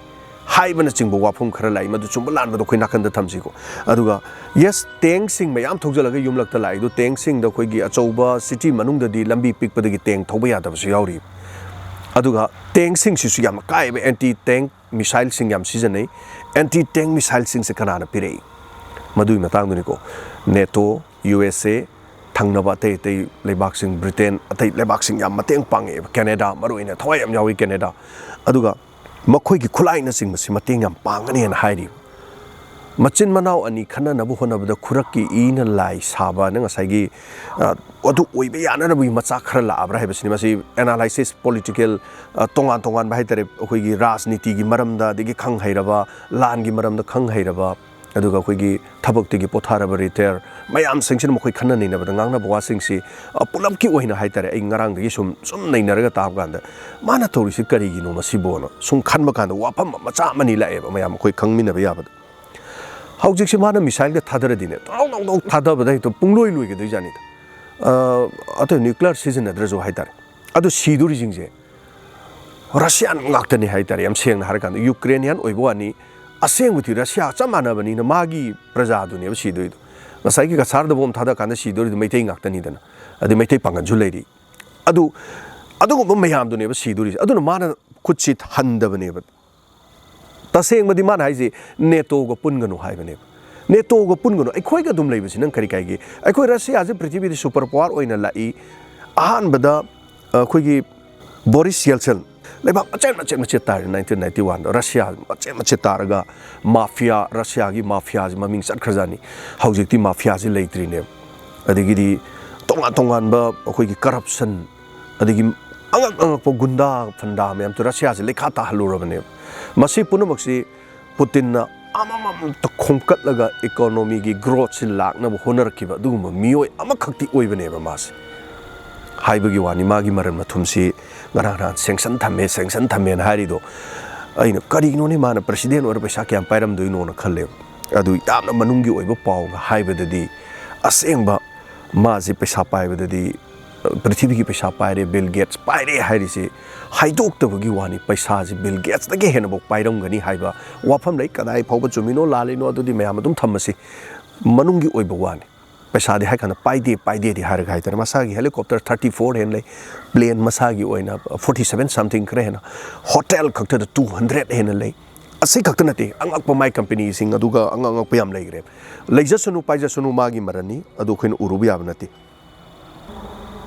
ꯍꯥꯏꯕꯅꯆꯤꯡꯕ ꯋꯥꯐꯝ ꯈꯔ ꯂꯥꯛꯏ꯫ ꯃꯗꯨ ꯆꯨꯝꯕ ꯂꯥꯟꯕꯗꯣ ꯑꯩꯈꯣꯏ ꯅꯥꯀꯟꯗ ꯊꯝꯁꯤꯀꯣ꯫ ꯑꯗꯨꯒ yes, ꯇꯦꯡꯁꯤꯡ ꯃꯌꯥꯝ ꯊꯧꯖꯤꯜꯂꯒ ꯌꯨꯝꯂꯛꯇ ꯂꯥꯛꯏꯗꯣ, ꯇꯦꯡꯁꯤꯡꯗ ꯑꯩꯈꯣꯏꯒꯤ ꯑꯆꯧꯕ ꯁꯤꯇꯤ ꯃꯅꯨꯡꯗꯗꯤ ꯂꯝꯕꯤ ꯄꯤꯛꯄꯗꯒꯤ ꯇꯦꯡ ꯊꯧꯕ ꯌꯥꯗꯕꯁꯨ ꯌꯥꯎꯔꯤ꯫ ꯑꯗꯨꯒ ꯇꯦꯡꯁꯤꯡꯁꯤꯁꯨ ꯌꯥꯝ ꯑꯀꯥꯏꯕ ꯑꯦꯟꯇꯤ ꯇꯦꯡ ꯃꯤꯁꯥꯏꯜꯁꯤꯡ ꯌꯥꯝ ꯁꯤꯖꯤꯟꯅꯩ꯫ ꯑꯦꯟꯇꯤ ꯇꯦꯡ ꯃꯤꯁꯥꯏꯜꯁꯤꯡꯁꯦ ꯀꯅꯥꯅ ꯄꯤꯔꯛꯏ? ꯃꯗꯨꯒꯤ ꯃꯇꯥꯡꯗꯨꯅꯤꯀꯣ꯫ ꯅꯦꯇꯣ, ꯌꯨ ꯑꯦꯁ ꯑꯦ, ꯊꯪꯅꯕ ꯑꯇꯩ ꯑꯇꯩ ꯂꯩꯕꯥꯛꯁꯤꯡ, ꯕ꯭ꯔꯤꯇꯦꯟ, ꯑꯇꯩ ꯂꯩꯕꯥꯛꯁꯤꯡ ꯌꯥꯝ ꯃꯇꯦꯡ ꯄꯥꯡꯉꯛꯑꯦꯕ꯫ ꯀꯦꯅꯦꯗꯥ, ꯃꯔꯨꯑꯣꯏꯅ ꯊꯋꯥꯏ ꯌꯥꯝ ꯌꯥꯎꯏ ꯀꯦꯅꯦꯗꯥ꯫ ꯑꯗꯨꯒ ꯃꯈꯣꯏꯒꯤ ꯈꯨꯠꯂꯥꯏꯅꯆꯤꯡꯕꯁꯤ ꯃꯇꯦꯡ ꯌꯥꯝ ꯄꯥꯡꯒꯅꯦꯅ ꯍꯥꯏꯔꯤ꯫ ꯃꯆꯤꯟ ꯃꯅꯥꯎ ꯑꯅꯤ ꯈꯟꯅꯅꯕ ꯍꯣꯠꯅꯕꯗ ꯈꯨꯔꯛꯀꯤ ꯏꯅ ꯂꯥꯏ ꯁꯥꯕꯅ ꯉꯁꯥꯏꯒꯤ, ꯑ, ꯑꯗꯨ ꯑꯣꯏꯕ ꯌꯥꯅꯅꯕꯒꯤ ꯃꯆꯥꯛ ꯈꯔ ꯂꯥꯛꯑꯕ꯭ꯔꯥ ꯍꯥꯏꯕꯁꯤꯅꯤ꯫ ꯃꯁꯤ ꯑꯦꯅꯥꯂꯥꯏꯁꯤꯁ, ꯄꯣꯂꯤꯇꯤꯀꯦꯜ, ꯑ, ꯇꯣꯉꯥꯟ ꯇꯣꯉꯥꯟꯕ ꯍꯥꯏꯇꯥꯔꯦ, ꯑꯩꯈꯣꯏꯒꯤ ꯔꯥꯖꯅꯤꯇꯤꯒꯤ ꯃꯔꯝꯗ, ꯑꯗꯒꯤ ꯈꯪ ꯍꯩꯔꯕ, ꯂꯥꯟꯒꯤ ꯃꯔꯝꯗ ꯈꯪ ꯍꯩꯔꯕ, ꯑꯗꯨꯒ ꯑꯩꯈꯣꯏꯒꯤ ꯊꯕꯛꯇꯒꯤ ꯄꯣꯊꯥꯔꯕ ꯔꯤꯇꯥꯌꯔ ꯃꯌꯥꯝꯁꯤꯡꯁꯤꯅ ꯃꯈꯣꯏ ꯈꯟꯅ ꯅꯩꯅꯕꯗ ꯉꯥꯡꯅꯕ ꯋꯥꯁꯤꯡꯁꯤ, ꯑ, ꯄꯨꯂꯞꯀꯤ ꯑꯣꯏꯅ ꯍꯥꯏꯇꯥꯔꯦ, ꯑꯩ ꯉꯔꯥꯡꯗꯒꯤ ꯁꯨꯝ, ꯁꯨꯝ ꯅꯩꯅꯔꯒ ꯇꯥꯕ ꯀꯥꯟꯗ, ꯃꯥꯅ ꯇꯧꯔꯤꯁꯤ ꯀꯔꯤꯒꯤꯅꯣ ꯃꯁꯤꯕꯣꯅ ꯁꯨꯝ ꯈꯟꯕ ꯀꯥꯟꯗ ꯋꯥꯐꯝ ꯃꯆꯥ ꯑꯃꯅꯤ ꯂꯥꯛꯑꯦꯕ ꯃꯌꯥꯝ ꯑꯩꯈꯣꯏ ꯈꯪꯃꯤꯟꯅꯕ ꯌꯥꯕꯗ꯫ ꯍꯧꯖꯤꯛꯁꯤ ꯃꯥꯅ ꯃꯤꯁꯥꯏꯜꯒ ꯊꯥꯗꯔꯗꯤꯅꯦ, ꯇꯧ ꯇꯧ ꯇꯧ ꯊꯥꯗꯕꯗ ꯍꯦꯛꯇ ꯄꯨꯡꯂꯣꯏ ꯂꯣꯏꯒꯗꯣꯏꯖꯥꯠꯅꯤꯗ꯫ ꯑ, ꯑꯇꯩ ꯅ꯭ꯌꯨꯀ꯭ꯂꯤꯌꯔ ꯁꯤꯖꯤꯟꯅꯗ꯭ꯔꯁꯨ ꯍꯥꯏꯇꯥꯔꯦ꯫ ꯑꯗꯨ ꯁꯤꯗꯣꯔꯤꯁꯤꯡꯁꯦ ꯔꯁꯤꯌꯥꯟ ꯉꯥꯛꯇꯅꯤ ꯍꯥꯏꯇꯥꯔꯦ꯫ ꯌꯥꯝ ꯁꯦꯡꯅ ꯍꯥꯏꯔꯀꯥꯟꯗ ꯌꯨꯀ꯭ꯔꯦꯅꯤꯌꯥꯟ ꯑꯣꯏꯕ ꯋꯥꯅꯤ, ꯑꯁꯦꯡꯕꯗꯤ ꯔꯁꯤꯌꯥ ꯆꯞ ꯃꯥꯟꯅꯕꯅꯤꯅ ꯃꯥꯒꯤ ꯄ꯭ꯔꯖꯥꯗꯨꯅꯦꯕ ꯁꯤꯗꯣꯏꯗꯣ꯫ ꯉꯁꯥꯏꯒꯤ ꯀꯁꯥꯔꯗ ꯕꯣꯝ ꯊꯥꯗꯔꯀꯥꯟꯗ ꯁꯤꯗꯣꯔꯤꯗꯣ ꯃꯩꯇꯩ ꯉꯥꯛꯇꯅꯤꯗꯅ, ꯑꯗꯩ ꯃꯩꯇꯩ ꯄꯥꯡꯒꯜꯁꯨ ꯂꯩꯔꯤ꯫ ꯑꯗꯨ, ꯑꯗꯨꯒꯨꯝꯕ ꯃꯌꯥꯝꯗꯨꯅꯦꯕ ꯁꯤꯗꯣꯔꯤꯁꯦ꯫ ꯑꯗꯨꯅ ꯃꯥꯅ ꯈꯨꯠꯁꯤ ꯍꯟꯗꯕꯅꯦꯕ꯫ ꯇꯁꯦꯡꯕꯗꯤ ꯃꯥꯅ ꯍꯥꯏꯁꯦ ꯅꯦꯇꯣꯒ ꯄꯨꯟꯒꯅꯨ ꯍꯥꯏꯕꯅꯦꯕ꯫ ꯅꯦꯇꯣꯒ ꯄꯨꯟꯒꯅꯨ, ꯑꯩꯈꯣꯏꯒ ꯑꯗꯨꯝ ꯂꯩꯕꯁꯤ ꯅꯪ ꯀꯔꯤ ꯀꯥꯏꯒꯦ? ꯑꯩꯈꯣꯏ ꯔꯁꯤꯌꯥꯁꯦ ꯄ꯭ꯔꯤꯊꯤꯕꯤꯗ ꯁꯨꯄꯔ ꯄꯥꯋꯔ ꯑꯣꯏꯅ ꯂꯥꯛꯏ꯫ ꯑꯍꯥꯟꯕꯗ, ꯑ, ꯑꯩꯈꯣꯏꯒꯤ ꯕꯣꯔꯤꯁ ꯌꯦꯜꯁꯟ, ꯂꯩꯕꯥꯛ ꯃꯆꯦꯠ ꯃꯆꯦꯠ ꯃꯆꯦꯠ ꯇꯥꯔꯦ ꯅꯥꯏꯟꯇꯤꯟ ꯅꯥꯏꯟꯇꯤ ꯋꯥꯟꯗ꯫ ꯔꯁꯤꯌꯥ ꯃꯆꯦꯠ ꯃꯆꯦꯠ ꯇꯥꯔꯒ ꯃꯥꯐꯤꯌꯥ, ꯔꯁꯤꯌꯥꯒꯤ ꯃꯥꯐꯤꯌꯥꯁꯤ ꯃꯃꯤꯡ ꯆꯠꯈ꯭ꯔꯖꯥꯠꯅꯤ꯫ ꯍꯧꯖꯤꯛꯇꯤ ꯃꯥꯐꯤꯌꯥꯁꯤ ꯂꯩꯇ꯭ꯔꯤꯅꯦꯕ꯫ ꯑꯗꯒꯤꯗꯤ ꯇꯣꯉꯥꯟ ꯇꯣꯉꯥꯟꯕ ꯑꯩꯈꯣꯏꯒꯤ ꯀꯔꯞꯁꯟ, ꯑꯗꯒꯤ ꯑꯉꯛ ꯑꯉꯛꯄ ꯒꯨꯟꯗꯥ ꯐꯟꯗꯥ ꯃꯌꯥꯝꯁꯨ ꯔꯁꯤꯌꯥꯁꯤ ꯂꯩꯈꯥ ꯇꯥꯍꯜꯂꯨꯔꯕꯅꯦꯕ꯫ ꯃꯁꯤ ꯄꯨꯝꯅꯃꯛꯁꯤ ꯄꯨꯇꯤꯟꯅ ꯑꯃꯃꯝꯇ ꯈꯣꯝꯀꯠꯂꯒ ꯏꯀꯣꯅꯣꯃꯤꯒꯤ ꯒ꯭ꯔꯣꯠꯁꯤ ꯂꯥꯛꯅꯕ ꯍꯣꯠꯅꯔꯛꯈꯤꯕ ꯑꯗꯨꯒꯨꯝꯕ ꯃꯤꯑꯣꯏ ꯑꯃꯈꯛꯇꯤ ꯑꯣꯏꯕꯅꯦꯕ ꯃꯥꯁꯦ꯫ ꯍꯥꯏꯕꯒꯤ ꯋꯥꯅꯤ, ꯃꯥꯒꯤ ꯃꯔꯟ ꯃꯊꯨꯝꯁꯤ ꯉꯔꯥꯡ ꯅꯍꯥꯟ ꯁꯦꯡꯁꯟ ꯊꯝꯃꯦ, ꯁꯦꯡꯁꯟ ꯊꯝꯃꯦꯅ ꯍꯥꯏꯔꯤꯗꯣ, ꯑꯩꯅ ꯀꯔꯤꯒꯤꯅꯣꯅꯦ ꯃꯥꯅ ꯄ꯭ꯔꯁꯤꯗꯦꯟ ꯑꯣꯏꯔ ꯄꯩꯁꯥ ꯀꯌꯥꯝ ꯄꯥꯏꯔꯝꯗꯣꯏꯅꯣꯅ ꯈꯜꯂꯦꯕ꯫ ꯑꯗꯨ ꯌꯥꯝꯅ ꯃꯅꯨꯡꯒꯤ ꯑꯣꯏꯕ ꯄꯥꯎꯒ ꯍꯥꯏꯕꯗꯗꯤ, ꯑꯁꯦꯡꯕ ꯃꯥꯁꯤ ꯄꯩꯁꯥ ꯄꯥꯏꯕꯗꯗꯤ, ꯄ꯭ꯔꯤꯊꯤꯕꯤꯒꯤ ꯄꯩꯁꯥ ꯄꯥꯏꯔꯦ, ꯕꯤꯜ ꯒꯦꯠꯁ ꯄꯥꯏꯔꯦ ꯍꯥꯏꯔꯤꯁꯤ ꯍꯥꯏꯗꯣꯛꯇꯕꯒꯤ ꯋꯥꯅꯤ꯫ ꯄꯩꯁꯥꯁꯤ ꯕꯤꯜ ꯒꯦꯠꯁꯇꯒꯤ ꯍꯦꯟꯅꯐꯥꯎ ꯄꯥꯏꯔꯝꯒꯅꯤ ꯍꯥꯏꯕ ꯋꯥꯐꯝ ꯂꯩ꯫ ꯀꯗꯥꯏ ꯐꯥꯎꯕ ꯆꯨꯝꯃꯤꯅꯣ ꯂꯥꯜꯂꯤꯅꯣ ꯑꯗꯨꯗꯤ ꯃꯌꯥꯝ ꯑꯗꯨꯝ ꯊꯝꯃꯁꯤ, ꯃꯅꯨꯡꯒꯤ ꯑꯣꯏꯕ ꯋꯥꯅꯤ꯫ ꯄꯩꯁꯥꯗꯤ ꯍꯥꯏ ꯀꯥꯟꯗ ꯄꯥꯏꯗꯦ, ꯄꯥꯏꯗꯦꯗꯤ ꯍꯥꯏꯔꯒ ꯍꯥꯏꯇꯥꯔꯦ, ꯃꯁꯥꯒꯤ ꯍꯦꯂꯤꯀꯣꯞꯇꯔ ꯊꯥꯔꯇꯤ ꯐꯣꯔ ꯍꯦꯟꯅ ꯂꯩ, ꯄ꯭ꯂꯦꯟ ꯃꯁꯥꯒꯤ ꯑꯣꯏꯅ ꯐꯣꯔꯇꯤ ꯁꯚꯦꯟ ꯁꯝꯊꯤꯡ ꯈꯔ ꯍꯦꯟꯅ, ꯍꯣꯇꯦꯜ ꯈꯛꯇꯗ ꯇꯨ ꯍꯟꯗ꯭ꯔꯦꯠ ꯍꯦꯟꯅ ꯂꯩ꯫ ꯑꯁꯤ ꯈꯛꯇ ꯅꯠꯇꯦ, ꯑꯉꯛꯄ ꯃꯥꯏ ꯀꯝꯄꯦꯅꯤꯁꯤꯡ ꯑꯗꯨꯒ ꯑꯉꯛ ꯑꯉꯛꯄ ꯌꯥꯝ ꯂꯩꯈ꯭ꯔꯦ꯫ ꯂꯩꯖꯁꯅꯨ, ꯄꯥꯏꯖꯁꯅꯨ, ꯃꯥꯒꯤ ꯃꯔꯟꯅꯤ, ꯑꯗꯨ ꯑꯩꯈꯣꯏꯅ ꯎꯔꯨꯕ ꯌꯥꯕ ꯅꯠꯇꯦ꯫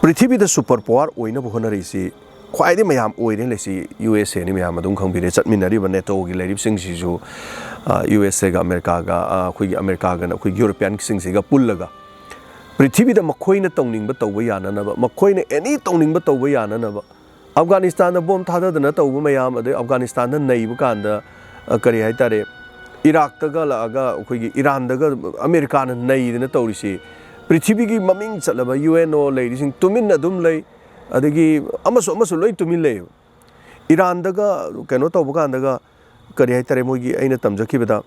ꯄ꯭ꯔꯤꯊꯤꯕꯤꯗ ꯁꯨꯄꯔ ꯄꯋꯥꯔ ꯑꯣꯏꯅꯕ ꯍꯣꯠꯅꯔꯤꯁꯤ ꯈ꯭ꯋꯥꯏꯗꯒꯤ ꯃꯌꯥꯝ ꯑꯣꯏꯔꯦ ꯂꯩꯁꯤ ꯌꯨ ꯑꯦꯁ ꯑꯦꯅꯤ꯫ ꯃꯌꯥꯝ ꯑꯗꯨꯝ ꯈꯪꯕꯤꯔꯦ, ꯆꯠꯃꯤꯟꯅꯔꯤꯕ ꯅꯦꯇꯣꯒꯤ ꯂꯩꯔꯤꯕꯁꯤꯡꯁꯤꯁꯨ, ꯌꯨ ꯑꯦꯁ ꯑꯦꯒ ꯑꯃꯦꯔꯤꯀꯥꯒ, ꯑ, ꯑꯩꯈꯣꯏꯒꯤ ꯑꯃꯦꯔꯤꯀꯥꯒꯅ ꯑꯩꯈꯣꯏ ꯌꯨꯔꯣꯄꯤꯌꯟꯁꯤꯡꯁꯤꯒ ꯄꯨꯜꯂꯒ ꯄ꯭ꯔꯤꯊꯤꯕꯤꯗ ꯃꯈꯣꯏꯅ ꯇꯧꯅꯤꯡꯕ ꯇꯧꯕ ꯌꯥꯅꯅꯕ, ꯃꯈꯣꯏꯅ ꯑꯦꯅꯤ ꯇꯧꯅꯤꯡꯕ ꯇꯧꯕ ꯌꯥꯅꯅꯕ, ꯑꯐꯒꯥꯅꯤꯁꯇꯥꯟꯗ ꯕꯣꯝ ꯊꯥꯗꯗꯅ ꯇꯧꯕ ꯃꯌꯥꯝ, ꯑꯗꯩ ꯑꯐꯒꯥꯅꯤꯁꯇꯥꯟꯗ ꯅꯩꯕ ꯀꯥꯟꯗ, ꯑ, ꯀꯔꯤ ꯍꯥꯏꯇꯥꯔꯦ, ꯏꯔꯥꯛꯇꯒ ꯂꯥꯛꯑꯒ ꯑꯩꯈꯣꯏꯒꯤ ꯏꯔꯥꯟꯗꯒ ꯑꯃꯦꯔꯤꯀꯥꯅ ꯅꯩꯗꯅ ꯇꯧꯔꯤꯁꯤ, ꯄ꯭ꯔꯤꯊꯤꯕꯤꯒꯤ ꯃꯃꯤꯡ ꯆꯠꯂꯕ ꯌꯨ ꯑꯦꯟ ꯑꯣ ꯂꯩꯔꯤꯁꯤꯡ ꯇꯨꯃꯤꯟꯅ ꯑꯗꯨꯝ ꯂꯩ, ꯑꯗꯒꯤ ꯑꯃꯁꯨ ꯑꯃꯁꯨ ꯂꯣꯏ ꯇꯨꯃꯤꯟ ꯂꯩꯌꯦꯕ꯫ ꯏꯔꯥꯟꯗꯒ ꯀꯩꯅꯣ ꯇꯧꯕ ꯀꯥꯟꯗꯒ, ꯀꯔꯤ ꯍꯥꯏꯇꯥꯔꯦ, ꯃꯣꯏꯒꯤ ꯑꯩꯅ ꯇꯝꯖꯈꯤꯕꯗ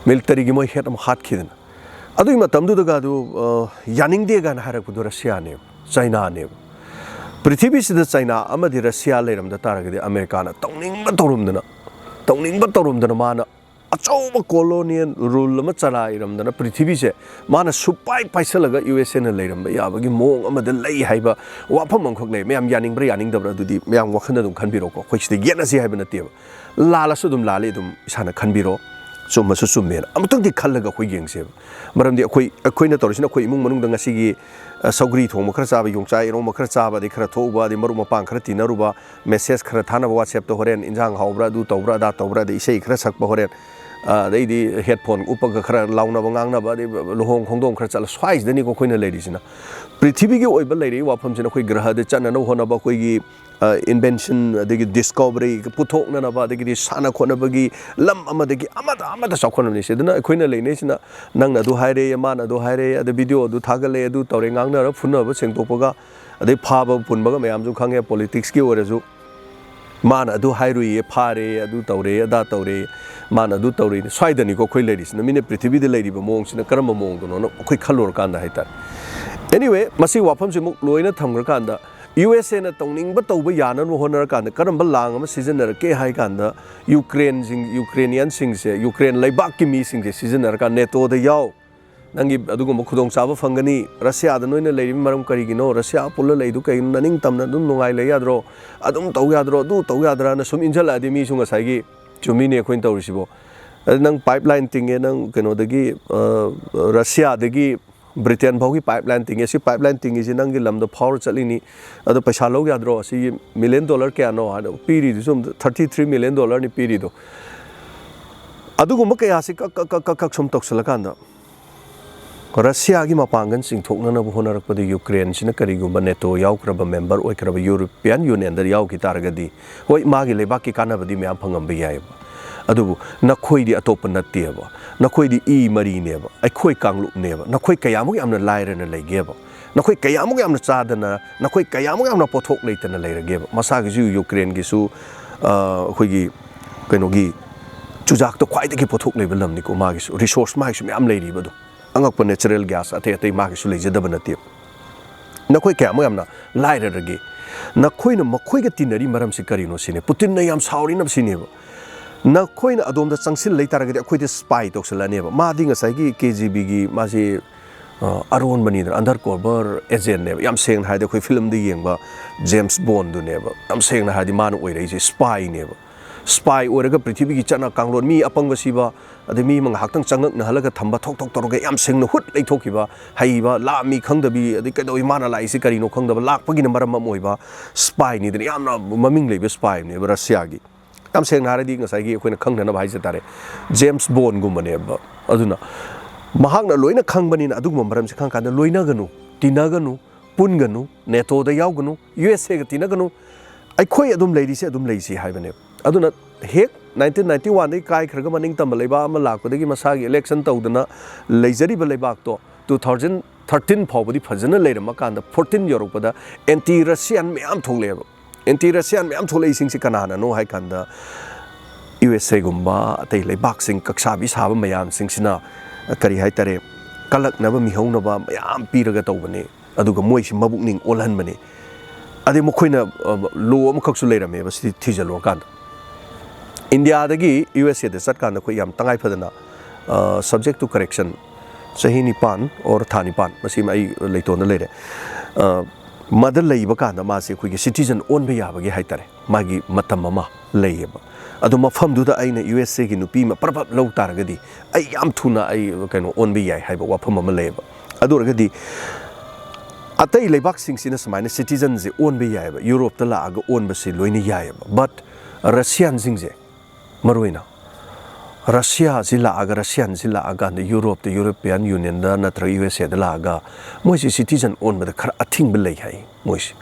ꯃꯤꯂꯤꯇꯔꯤꯒꯤ ꯃꯣꯏ ꯍꯦꯠ ꯑꯃ ꯍꯥꯠꯈꯤꯗꯅ, ꯑꯗꯨꯒꯤ ꯃꯇꯝꯗꯨꯗꯒ ꯑꯗꯨ, ꯑ, ꯌꯥꯅꯤꯡꯗꯦ ꯀꯥꯏꯅ ꯍꯥꯏꯔꯛꯄꯗꯣ ꯔꯁꯤꯌꯥꯅꯦꯕ, ꯆꯥꯏꯅꯥꯅꯦꯕ꯫ ꯄ꯭ꯔꯤꯊꯤꯕꯤꯁꯤꯗ ꯆꯥꯏꯅꯥ ꯑꯃꯗꯤ ꯔꯁꯤꯌꯥ ꯂꯩꯔꯝꯗ ꯇꯥꯔꯒꯗꯤ ꯑꯃꯦꯔꯤꯀꯥꯅ ꯇꯧꯅꯤꯡꯕ ꯇꯧꯔꯝꯗꯅ, ꯇꯧꯅꯤꯡꯕ ꯇꯧꯔꯝꯗꯅ ꯃꯥꯅ ꯑꯆꯧꯕ ꯀꯣꯂꯣꯅꯤꯌꯦꯜ ꯔꯨꯜ ꯑꯃ ꯆꯂꯥꯏꯔꯝꯗꯅ ꯄ꯭ꯔꯤꯊꯤꯕꯤꯁꯦ ꯃꯥꯅ ꯁꯨꯄꯥꯏ ꯄꯥꯏꯁꯜꯂꯒ ꯌꯨ ꯑꯦꯁ ꯑꯦꯅ ꯂꯩꯔꯝꯕ ꯌꯥꯕꯒꯤ ꯃꯑꯣꯡ ꯑꯃꯗ ꯂꯩ ꯍꯥꯏꯕ ꯋꯥꯐꯝ ꯑꯃꯈꯛ ꯂꯩ꯫ ꯃꯌꯥꯝ ꯌꯥꯅꯤꯡꯕ꯭ꯔꯥ ꯌꯥꯅꯤꯡꯗꯕ꯭ꯔꯥ ꯑꯗꯨꯗꯤ ꯃꯌꯥꯝ ꯋꯥꯈꯜꯗ ꯑꯗꯨꯝ ꯈꯟꯕꯤꯔꯣꯀꯣ, ꯑꯩꯈꯣꯏ ꯁꯤꯗ ꯌꯦꯠꯅꯁꯤ ꯍꯥꯏꯕ ꯅꯠꯇꯦꯕ꯫ ꯂꯥꯜꯂꯁꯨ ꯑꯗꯨꯝ ꯂꯥꯜꯂꯤ ꯑꯗꯨꯝ ꯏꯁꯥꯅ ꯈꯟꯕꯤꯔꯣ, ꯆꯨꯝꯃꯁꯨ ꯆꯨꯝꯃꯦꯅ ꯑꯃꯨꯛꯇꯪꯗꯤ ꯈꯜꯂꯒ ꯑꯩꯈꯣꯏ ꯌꯦꯡꯁꯦꯕ꯫ ꯃꯔꯝꯗꯤ ꯑꯩꯈꯣꯏ, ꯑꯩꯈꯣꯏꯅ ꯇꯧꯔꯤꯁꯤꯅ ꯑꯩꯈꯣꯏ ꯏꯃꯨꯡ ꯃꯅꯨꯡꯗ ꯉꯁꯤꯒꯤ, ꯑ, ꯁꯧꯒ꯭ꯔꯤ ꯊꯣꯡꯕ ꯈꯔ ꯆꯥꯕ, ꯌꯣꯡꯆꯥꯛ ꯏꯔꯣꯝꯕ ꯈꯔ ꯆꯥꯕ, ꯑꯗꯩ ꯈꯔ ꯊꯣꯛꯎꯕ, ꯑꯗꯩ ꯃꯔꯨꯞ ꯃꯄꯥꯡ ꯈꯔ ꯇꯤꯟꯅꯔꯨꯕ, ꯃꯦꯁꯦꯖ ꯈꯔ ꯊꯥꯅꯕ WhatsApp-ꯇ, ꯍꯣꯔꯦꯟ ꯏꯟꯖꯥꯡ ꯍꯥꯎꯕ꯭ꯔꯥ, ꯑꯗꯨ ꯇꯧꯕ꯭ꯔꯥ, ꯑꯗꯥ ꯇꯧꯕ꯭ꯔꯥ, ꯑꯗꯩ ꯏꯁꯩ ꯈꯔ ꯁꯛꯄ ꯍꯣꯔꯦꯟ, ꯑꯗꯩꯗꯤ ꯍꯦꯠꯐꯣꯟ ꯎꯞꯄꯒ ꯈꯔ ꯂꯥꯎꯅꯕ ꯉꯥꯡꯅꯕ, ꯑꯗꯩ ꯂꯨꯍꯣꯡ ꯈꯣꯡꯗꯣꯡ ꯈꯔ ꯆꯠꯂ, ꯁ꯭ꯋꯥꯏꯁꯤꯗꯅꯤꯀꯣ ꯑꯩꯈꯣꯏꯅ ꯂꯩꯔꯤꯁꯤꯅ꯫ ꯄ꯭ꯔꯤꯊꯤꯕꯤꯒꯤ ꯑꯣꯏꯕ ꯂꯩꯔꯤꯕ ꯋꯥꯐꯝꯁꯤꯅ ꯑꯩꯈꯣꯏ ꯒ꯭ꯔꯍꯗ ꯆꯠꯅꯅꯕ ꯍꯣꯠꯅꯕ, ꯑꯩꯈꯣꯏꯒꯤ ꯏꯟꯚꯦꯟꯁꯟ, ꯑꯗꯒꯤ ꯗꯤꯁꯀꯣꯚꯔꯤ ꯄꯨꯊꯣꯛꯅꯅꯕ, ꯑꯗꯒꯤꯗꯤ ꯁꯥꯟꯅ ꯈꯣꯠꯅꯕꯒꯤ ꯂꯝ ꯑꯃꯗꯒꯤ ꯑꯃꯗ ꯑꯃꯗ ꯆꯥꯎꯈꯠꯅꯕꯅꯤ꯫ ꯁꯤꯗꯅ ꯑꯩꯈꯣꯏꯅ ꯂꯩꯅꯩꯁꯤꯅ ꯅꯪꯅ ꯑꯗꯨ ꯍꯥꯏꯔꯦ, ꯃꯥꯅ ꯑꯗꯨ ꯍꯥꯏꯔꯦ, ꯑꯗ ꯚꯤꯗꯤꯑꯣ ꯑꯗꯨ ꯊꯥꯒꯠꯂꯦ, ꯑꯗꯨ ꯇꯧꯔꯦ, ꯉꯥꯡꯅꯔ ꯐꯨꯅꯕ ꯁꯦꯡꯗꯣꯛꯄꯒ, ꯑꯗꯩ ꯐꯥꯕ ꯄꯨꯟꯕꯒ ꯃꯌꯥꯝꯁꯨ ꯈꯪꯉꯦ꯫ ꯄꯣꯂꯤꯇꯤꯛꯁꯀꯤ ꯑꯣꯏꯔꯁꯨ ꯃꯥꯅ ꯑꯗꯨ ꯍꯥꯏꯔꯨꯏꯌꯦ, ꯐꯥꯔꯦ, ꯑꯗꯨ ꯇꯧꯔꯦ, ꯑꯗꯥ ꯇꯧꯔꯦ, ꯃꯥꯅ ꯑꯗꯨ ꯇꯧꯔꯤꯅꯦ꯫ ꯁ꯭ꯋꯥꯏꯗꯅꯤꯀꯣ ꯑꯩꯈꯣꯏ ꯂꯩꯔꯤꯁꯤꯅ꯫ ꯃꯤꯅ ꯄ꯭ꯔꯤꯊꯤꯕꯤꯗ ꯂꯩꯔꯤꯕ ꯃꯑꯣꯡꯁꯤꯅ ꯀꯔꯝꯕ ꯃꯑꯣꯡꯗꯅꯣꯅ ꯑꯩꯈꯣꯏ ꯈꯜꯂꯨꯔꯀꯥꯟꯗ ꯍꯥꯏꯇꯥꯔꯦ꯫ Anyway, ꯃꯁꯤ ꯋꯥꯐꯝꯁꯤꯃꯨꯛ ꯂꯣꯏꯅ ꯊꯝꯈ꯭ꯔꯀꯥꯟꯗ, ꯌꯨ ꯑꯦꯁ ꯑꯦꯅ ꯇꯧꯅꯤꯡꯕ ꯇꯧꯕ ꯌꯥꯅꯅꯕ ꯍꯣꯠꯅꯔꯀꯥꯟꯗ ꯀꯔꯝꯕ ꯂꯥꯡ ꯑꯃ ꯁꯤꯖꯤꯟꯅꯔꯛꯀꯦ ꯍꯥꯏ ꯀꯥꯟꯗ, ꯌꯨꯀ꯭ꯔꯦꯟꯁꯤꯡ, ꯌꯨꯀ꯭ꯔꯦꯅꯤꯌꯟꯁꯤꯡꯁꯦ, ꯌꯨꯀ꯭ꯔꯦꯟ ꯂꯩꯕꯥꯛꯀꯤ ꯃꯤꯁꯤꯡꯁꯦ ꯁꯤꯖꯤꯟꯅꯔꯀꯥꯟꯗ, ꯅꯦꯇꯣꯗ ꯌꯥꯎ, ꯅꯪꯒꯤ ꯑꯗꯨꯒꯨꯝꯕ ꯈꯨꯗꯣꯡꯆꯥꯕ ꯐꯪꯒꯅꯤ꯫ ꯔꯁꯤꯌꯥꯗ ꯅꯣꯏꯅ ꯂꯩꯔꯤꯕ ꯃꯔꯝ ꯀꯔꯤꯒꯤꯅꯣ? ꯔꯁꯤꯌꯥ ꯄꯨꯜꯂ ꯂꯩꯗꯨ ꯀꯩꯒꯤꯅꯣ? ꯅꯅꯤꯡ ꯇꯝꯅ ꯑꯗꯨꯝ ꯅꯨꯡꯉꯥꯏ ꯂꯩ ꯌꯥꯗ꯭ꯔꯣ? ꯑꯗꯨꯝ ꯇꯧ ꯌꯥꯗ꯭ꯔꯣ? ꯑꯗꯨ ꯇꯧ ꯌꯥꯗ꯭ꯔꯥꯅ ꯁꯨꯝ ꯏꯟꯁꯤꯜꯂꯛꯑꯗꯤ, ꯃꯤꯁꯨ ꯉꯁꯥꯏꯒꯤ, "ꯆꯨꯝꯃꯤꯅꯦ ꯑꯩꯈꯣꯏꯅ ꯇꯧꯔꯤꯁꯤꯕꯣ꯫ ꯑꯗꯨ ꯅꯪ ꯄꯥꯏꯞ ꯂꯥꯏꯟ ꯇꯤꯡꯉꯦ, ꯅꯪ ꯀꯩꯅꯣꯗꯒꯤ, ꯑ, ꯔꯁꯤꯌꯥꯗꯒꯤ ꯕ꯭ꯔꯤꯇꯦꯟ ꯐꯥꯎꯒꯤ ꯄꯥꯏꯞ ꯂꯥꯏꯟ ꯇꯤꯡꯉꯦ꯫ ꯁꯤ ꯄꯥꯏꯞ ꯂꯥꯏꯟ ꯇꯤꯡꯉꯤꯁꯤ ꯅꯪꯒꯤ ꯂꯝꯗ ꯐꯥꯎꯔ ꯆꯠꯂꯤꯅꯤ꯫ ꯑꯗꯣ ꯄꯩꯁꯥ ꯂꯧ ꯌꯥꯗ꯭ꯔꯣ? ꯑꯁꯤ ꯃꯤꯂꯤꯌꯟ ꯗꯣꯂꯔ ꯀꯌꯥꯅꯣ?" ꯍꯥꯏꯅ ꯄꯤꯔꯤꯗꯨꯁꯨ ꯑꯃꯨꯛ ꯊꯥꯔꯇꯤ ꯊ꯭ꯔꯤ ꯃꯤꯂꯤꯌꯟ ꯗꯣꯂꯔꯅꯤ ꯄꯤꯔꯤꯗꯣ꯫ ꯑꯗꯨꯒꯨꯝꯕ ꯀꯌꯥꯁꯤ ꯀꯛ, ꯀꯛ, ꯀꯛ, ꯀꯛ, ꯀꯛ ꯁꯨꯝ ꯇꯧꯁꯤꯜꯂꯀꯥꯟꯗ, ꯔꯁꯤꯌꯥꯒꯤ ꯃꯄꯥꯡꯒꯜ ꯆꯤꯡꯊꯣꯛꯅꯅꯕ ꯍꯣꯠꯅꯔꯛꯄꯗ ꯌꯨꯀ꯭ꯔꯦꯟꯁꯤꯅ ꯀꯔꯤꯒꯨꯝꯕ ꯅꯦꯇꯣ ꯌꯥꯎꯈ꯭ꯔꯕ, ꯃꯦꯝꯕꯔ ꯑꯣꯏꯈ꯭ꯔꯕ, ꯌꯨꯔꯣꯄꯤꯌꯥꯟ ꯌꯨꯅꯤꯌꯟꯗ ꯌꯥꯎꯈꯤ ꯇꯥꯔꯒꯗꯤ, ꯍꯣꯏ, ꯃꯥꯒꯤ ꯂꯩꯕꯥꯛꯀꯤ ꯀꯥꯟꯅꯕꯗꯤ ꯃꯌꯥꯝ ꯐꯪꯉꯝꯕ ꯌꯥꯏꯑꯕ꯫ ꯑꯗꯨꯕꯨ ꯅꯈꯣꯏꯗꯤ ꯑꯇꯣꯞꯄ ꯅꯠꯇꯦꯕ꯫ ꯅꯈꯣꯏꯗꯤ ꯏ ꯃꯔꯤꯅꯦꯕ, ꯑꯩꯈꯣꯏ ꯀꯥꯡꯂꯨꯞꯅꯦꯕ꯫ ꯅꯈꯣꯏ ꯀꯌꯥꯃꯨꯛ ꯌꯥꯝꯅ ꯂꯥꯏꯔꯅ ꯂꯩꯒꯦꯕ? ꯅꯈꯣꯏ ꯀꯌꯥꯃꯨꯛ ꯌꯥꯝꯅ ꯆꯥꯗꯅ, ꯅꯈꯣꯏ ꯀꯌꯥꯃꯨꯛ ꯌꯥꯝꯅ ꯄꯣꯠꯊꯣꯛ ꯂꯩꯇꯅ ꯂꯩꯔꯒꯦꯕ? ꯃꯁꯥꯒꯤꯁꯨ, ꯌꯨꯀ꯭ꯔꯦꯟꯒꯤꯁꯨ, ꯑ, ꯑꯩꯈꯣꯏꯒꯤ ꯀꯩꯅꯣꯒꯤ ꯆꯨꯖꯥꯛꯇꯣ ꯈ꯭ꯋꯥꯏꯗꯒꯤ ꯄꯣꯠꯊꯣꯛ ꯂꯩꯕ ꯂꯝꯅꯤꯀꯣ꯫ ꯃꯥꯒꯤꯁꯨ ꯔꯤꯁꯣꯔꯁ, ꯃꯥꯒꯤꯁꯨ ꯃꯌꯥꯝ ꯂꯩꯔꯤꯕ ꯑꯗꯨꯝ꯫ ꯑꯉꯛꯄ natural gas ꯑꯇꯩ ꯑꯇꯩ ꯃꯥꯒꯤꯁꯨ ꯂꯩꯖꯗꯕ ꯅꯠꯇꯦꯕ꯫ ꯅꯈꯣꯏ ꯀꯌꯥꯃꯨꯛ ꯌꯥꯝꯅ ꯂꯥꯏꯔꯔꯒꯦ? ꯅꯈꯣꯏꯅ ꯃꯈꯣꯏꯒ ꯇꯤꯟꯅꯔꯤ ꯃꯔꯝꯁꯤ ꯀꯔꯤꯅꯣ ꯁꯤꯅꯤ꯫ ꯄꯨꯇꯤꯟꯅ ꯌꯥꯝ ꯁꯥꯎꯔꯤꯅꯕ ꯁꯤꯅꯦꯕ꯫ ꯅꯈꯣꯏꯅ ꯑꯗꯣꯝꯗ ꯆꯪꯁꯤꯜ ꯂꯩ ꯇꯥꯔꯒꯗꯤ ꯑꯩꯈꯣꯏꯗ ꯁ꯭ꯄꯥꯏ ꯇꯧꯁꯤꯜꯂꯅꯦꯕ꯫ ꯃꯥꯗꯤ ꯉꯁꯥꯏꯒꯤ ꯀꯦ ꯖꯤ ꯕꯤꯒꯤ ꯃꯥꯁꯤ, ꯑ, ꯑꯔꯣꯟꯕꯅꯤꯗꯅ, undercover agentꯅꯦꯕ꯫ ꯌꯥꯝ ꯁꯦꯡꯅ ꯍꯥꯏꯔꯗꯤ ꯑꯩꯈꯣꯏ ꯐꯤꯂꯝꯗ ꯌꯦꯡꯕ ꯖꯦꯝꯁ ꯕꯣꯟꯗꯨꯅꯦꯕ꯫ ꯌꯥꯝ ꯁꯦꯡꯅ ꯍꯥꯏꯔꯗꯤ ꯃꯥꯅ ꯑꯣꯏꯔꯛꯏꯁꯦ ꯁ꯭ꯄꯥꯏꯅꯦꯕ꯫ ꯁ꯭ꯄꯥꯏ ꯑꯣꯏꯔꯒ ꯄ꯭ꯔꯤꯊꯤꯕꯤꯒꯤ ꯆꯠꯅ ꯀꯥꯡꯂꯣꯟ, ꯃꯤ ꯑꯄꯪꯕ ꯁꯤꯕ, ꯑꯗꯩ ꯃꯤ ꯑꯃ ꯉꯥꯏꯍꯥꯛꯇꯪ ꯆꯉꯛꯅꯍꯜꯂꯒ ꯊꯝꯕ, ꯊꯣꯛ ꯊꯣꯛ ꯇꯧꯔꯒ ꯌꯥꯝ ꯁꯦꯡꯅ ꯍꯨꯠ ꯂꯩꯊꯣꯛꯈꯤꯕ, ꯍꯩꯕ, ꯂꯥꯛꯑꯝꯃꯤ ꯈꯪꯗꯕꯤ, ꯑꯗꯩ ꯀꯩꯗꯧꯏ ꯃꯥꯅ ꯂꯥꯛꯏꯁꯤ ꯀꯔꯤꯅꯣ ꯈꯪꯗꯕ, ꯂꯥꯛꯄꯒꯤꯅ ꯃꯔꯝ ꯑꯃ ꯑꯣꯏꯕ ꯁ꯭ꯄꯥꯏꯅꯤꯗꯅ, ꯌꯥꯝꯅ ꯃꯃꯤꯡ ꯂꯩꯕ ꯁ꯭ꯄꯥꯏꯅꯦꯕ ꯔꯁꯤꯌꯥꯒꯤ꯫ ꯌꯥꯝ ꯁꯦꯡꯅ ꯍꯥꯏꯔꯗꯤ ꯉꯁꯥꯏꯒꯤ ꯑꯩꯈꯣꯏꯅ ꯈꯪꯅꯅꯕ ꯍꯥꯏꯖ ꯇꯥꯔꯦ, ꯖꯦꯝꯁ ꯕꯣꯟꯒꯨꯝꯕꯅꯦꯕ꯫ ꯑꯗꯨꯅ ꯃꯍꯥꯛꯅ ꯂꯣꯏꯅ ꯈꯪꯕꯅꯤꯅ ꯑꯗꯨꯒꯨꯝꯕ ꯃꯔꯝꯁꯦ ꯈꯪꯉꯀꯥꯟꯗ ꯂꯣꯏꯅꯒꯅꯨ, ꯇꯤꯟꯅꯒꯅꯨ, ꯄꯨꯟꯒꯅꯨ, ꯅꯦꯇꯣꯗ ꯌꯥꯎꯒꯅꯨ, ꯌꯨ ꯑꯦꯁ ꯑꯦꯒ ꯇꯤꯟꯅꯒꯅꯨ, ꯑꯩꯈꯣꯏ ꯑꯗꯨꯝ ꯂꯩꯔꯤꯁꯦ ꯑꯗꯨꯝ ꯂꯩꯁꯤ ꯍꯥꯏꯕꯅꯦꯕ꯫ ꯑꯗꯨꯅ ꯍꯦꯛ ꯅꯥꯏꯟꯇꯤꯟ ꯅꯥꯏꯟꯇꯤ ꯋꯥꯟꯗꯒꯤ ꯀꯥꯏꯈ꯭ꯔꯒ ꯃꯅꯤꯡ ꯇꯝꯕ ꯂꯩꯕꯥꯛ ꯑꯃ ꯂꯥꯛꯄꯗꯒꯤ ꯃꯁꯥꯒꯤ ꯏꯂꯦꯛꯁꯟ ꯇꯧꯗꯅ ꯂꯩꯖꯔꯤꯕ ꯂꯩꯕꯥꯛꯇꯣ two thousand thirteen ꯐꯥꯎꯕꯗꯤ ꯐꯖꯅ ꯂꯩꯔꯝꯃꯀꯥꯟꯗ fourteen ꯌꯧꯔꯛꯄꯗ ꯑꯦꯟꯇꯤ ꯔꯁꯤꯌꯥꯟ ꯃꯌꯥꯝ ꯊꯣꯛꯂꯛꯑꯦꯕ꯫ ꯑꯦꯟꯇꯤ ꯔꯁꯤꯌꯥꯟ ꯃꯌꯥꯝ ꯊꯣꯛꯂꯛꯏꯁꯤꯡꯁꯤ ꯀꯅꯥꯅꯅꯣ ꯍꯥꯏ ꯀꯥꯟꯗ ꯌꯨ ꯑꯦꯁ ꯑꯦꯒꯨꯝꯕ ꯑꯇꯩ ꯂꯩꯕꯥꯛꯁꯤꯡ ꯀꯛꯁꯥꯕꯤ ꯁꯥꯕ ꯃꯌꯥꯝꯁꯤꯡꯁꯤꯅ ꯀꯔꯤ ꯍꯥꯏꯇꯥꯔꯦ, ꯀꯜꯂꯛꯅꯕ ꯃꯤꯍꯧꯅꯕ ꯃꯌꯥꯝ ꯄꯤꯔꯒ ꯇꯧꯕꯅꯤ꯫ ꯑꯗꯨꯒ ꯃꯣꯏꯁꯤ ꯃꯕꯨꯛꯅꯤꯡ ꯑꯣꯜꯍꯟꯕꯅꯤ꯫ ꯑꯗꯩ ꯃꯈꯣꯏꯅ ꯂꯣ ꯑꯃꯈꯛꯁꯨ ꯂꯩꯔꯝꯃꯦꯕ ꯁꯤ ꯊꯤꯖꯤꯜꯂꯨꯔꯀꯥꯟꯗ꯫ ꯏꯟꯗꯤꯌꯥꯗꯒꯤ ꯌꯨ ꯑꯦꯁ ꯑꯦꯗ ꯆꯠꯀꯥꯟꯗ ꯑꯩꯈꯣꯏ ꯌꯥꯝ ꯇꯉꯥꯏ ꯐꯗꯅ ꯁꯕꯖꯦꯛ ꯇꯨ ꯀꯔꯦꯛꯁꯟ ꯆꯍꯤ ꯅꯤꯄꯥꯟ ꯑꯣꯔ ꯊꯥ ꯅꯤꯄꯥꯟ, ꯃꯁꯤꯃ ꯑꯩ ꯂꯩꯇꯣꯟꯗ ꯂꯩꯔꯦ꯫ ꯃꯗ ꯂꯩꯕ ꯀꯥꯟꯗ ꯃꯥꯁꯦ ꯑꯩꯈꯣꯏꯒꯤ ꯁꯤꯇꯤꯖꯟ ꯑꯣꯟꯕ ꯌꯥꯕꯒꯤ ꯍꯥꯏ ꯇꯥꯔꯦ, ꯃꯥꯒꯤ ꯃꯇꯝ ꯑꯃ ꯂꯩꯌꯦꯕ꯫ ꯑꯗꯣ ꯃꯐꯝꯗꯨꯗ ꯑꯩꯅ ꯌꯨ ꯑꯦꯁ ꯑꯦꯒꯤ ꯅꯨꯄꯤ ꯑꯃ ꯄ꯭ꯔꯞ ꯄ꯭ꯔꯞ ꯂꯧ ꯇꯥꯔꯒꯗꯤ ꯑꯩ ꯌꯥꯝ ꯊꯨꯅ ꯑꯩ ꯀꯩꯅꯣ ꯑꯣꯟꯕ ꯌꯥꯏ ꯍꯥꯏꯕ ꯋꯥꯐꯝ ꯑꯃ ꯂꯩꯌꯦꯕ꯫ ꯑꯗꯨ ꯑꯣꯏꯔꯒꯗꯤ ꯑꯇꯩ ꯂꯩꯕꯥꯛꯁꯤꯡꯁꯤꯅ ꯁꯨꯃꯥꯏꯅ ꯁꯤꯇꯤꯖꯟꯁꯦ ꯑꯣꯟꯕ ꯌꯥꯏꯑꯕ, ꯌꯨꯔꯣꯞꯇ ꯂꯥꯛꯑꯒ ꯑꯣꯟꯕꯁꯤ ꯂꯣꯏꯅ ꯌꯥꯏꯑꯕ꯫ ꯕꯠ ꯔꯁꯤꯌꯥꯟꯁꯤꯡꯁꯦ, ꯃꯔꯨꯑꯣꯏꯅ ꯔꯁꯤꯌꯥꯁꯤ ꯂꯥꯛꯑꯒ, ꯔꯁꯤꯌꯥꯟꯁꯤ ꯂꯥꯛꯑꯀꯥꯟꯗ ꯌꯨꯔꯣꯞꯇ, ꯌꯨꯔꯣꯄꯤꯌꯥꯟ ꯌꯨꯅꯤꯌꯟꯗ ꯅꯠꯇ꯭ꯔꯒ ꯌꯨ ꯑꯦꯁ ꯑꯦꯗ ꯂꯥꯛꯑꯒ ꯃꯣꯏꯁꯤ ꯁꯤꯇꯤꯖꯟ ꯑꯣꯟꯕꯗ ꯈꯔ ꯑꯊꯤꯡꯕ ꯂꯩ ꯍꯥꯏ ꯃꯣꯏꯁꯤ꯫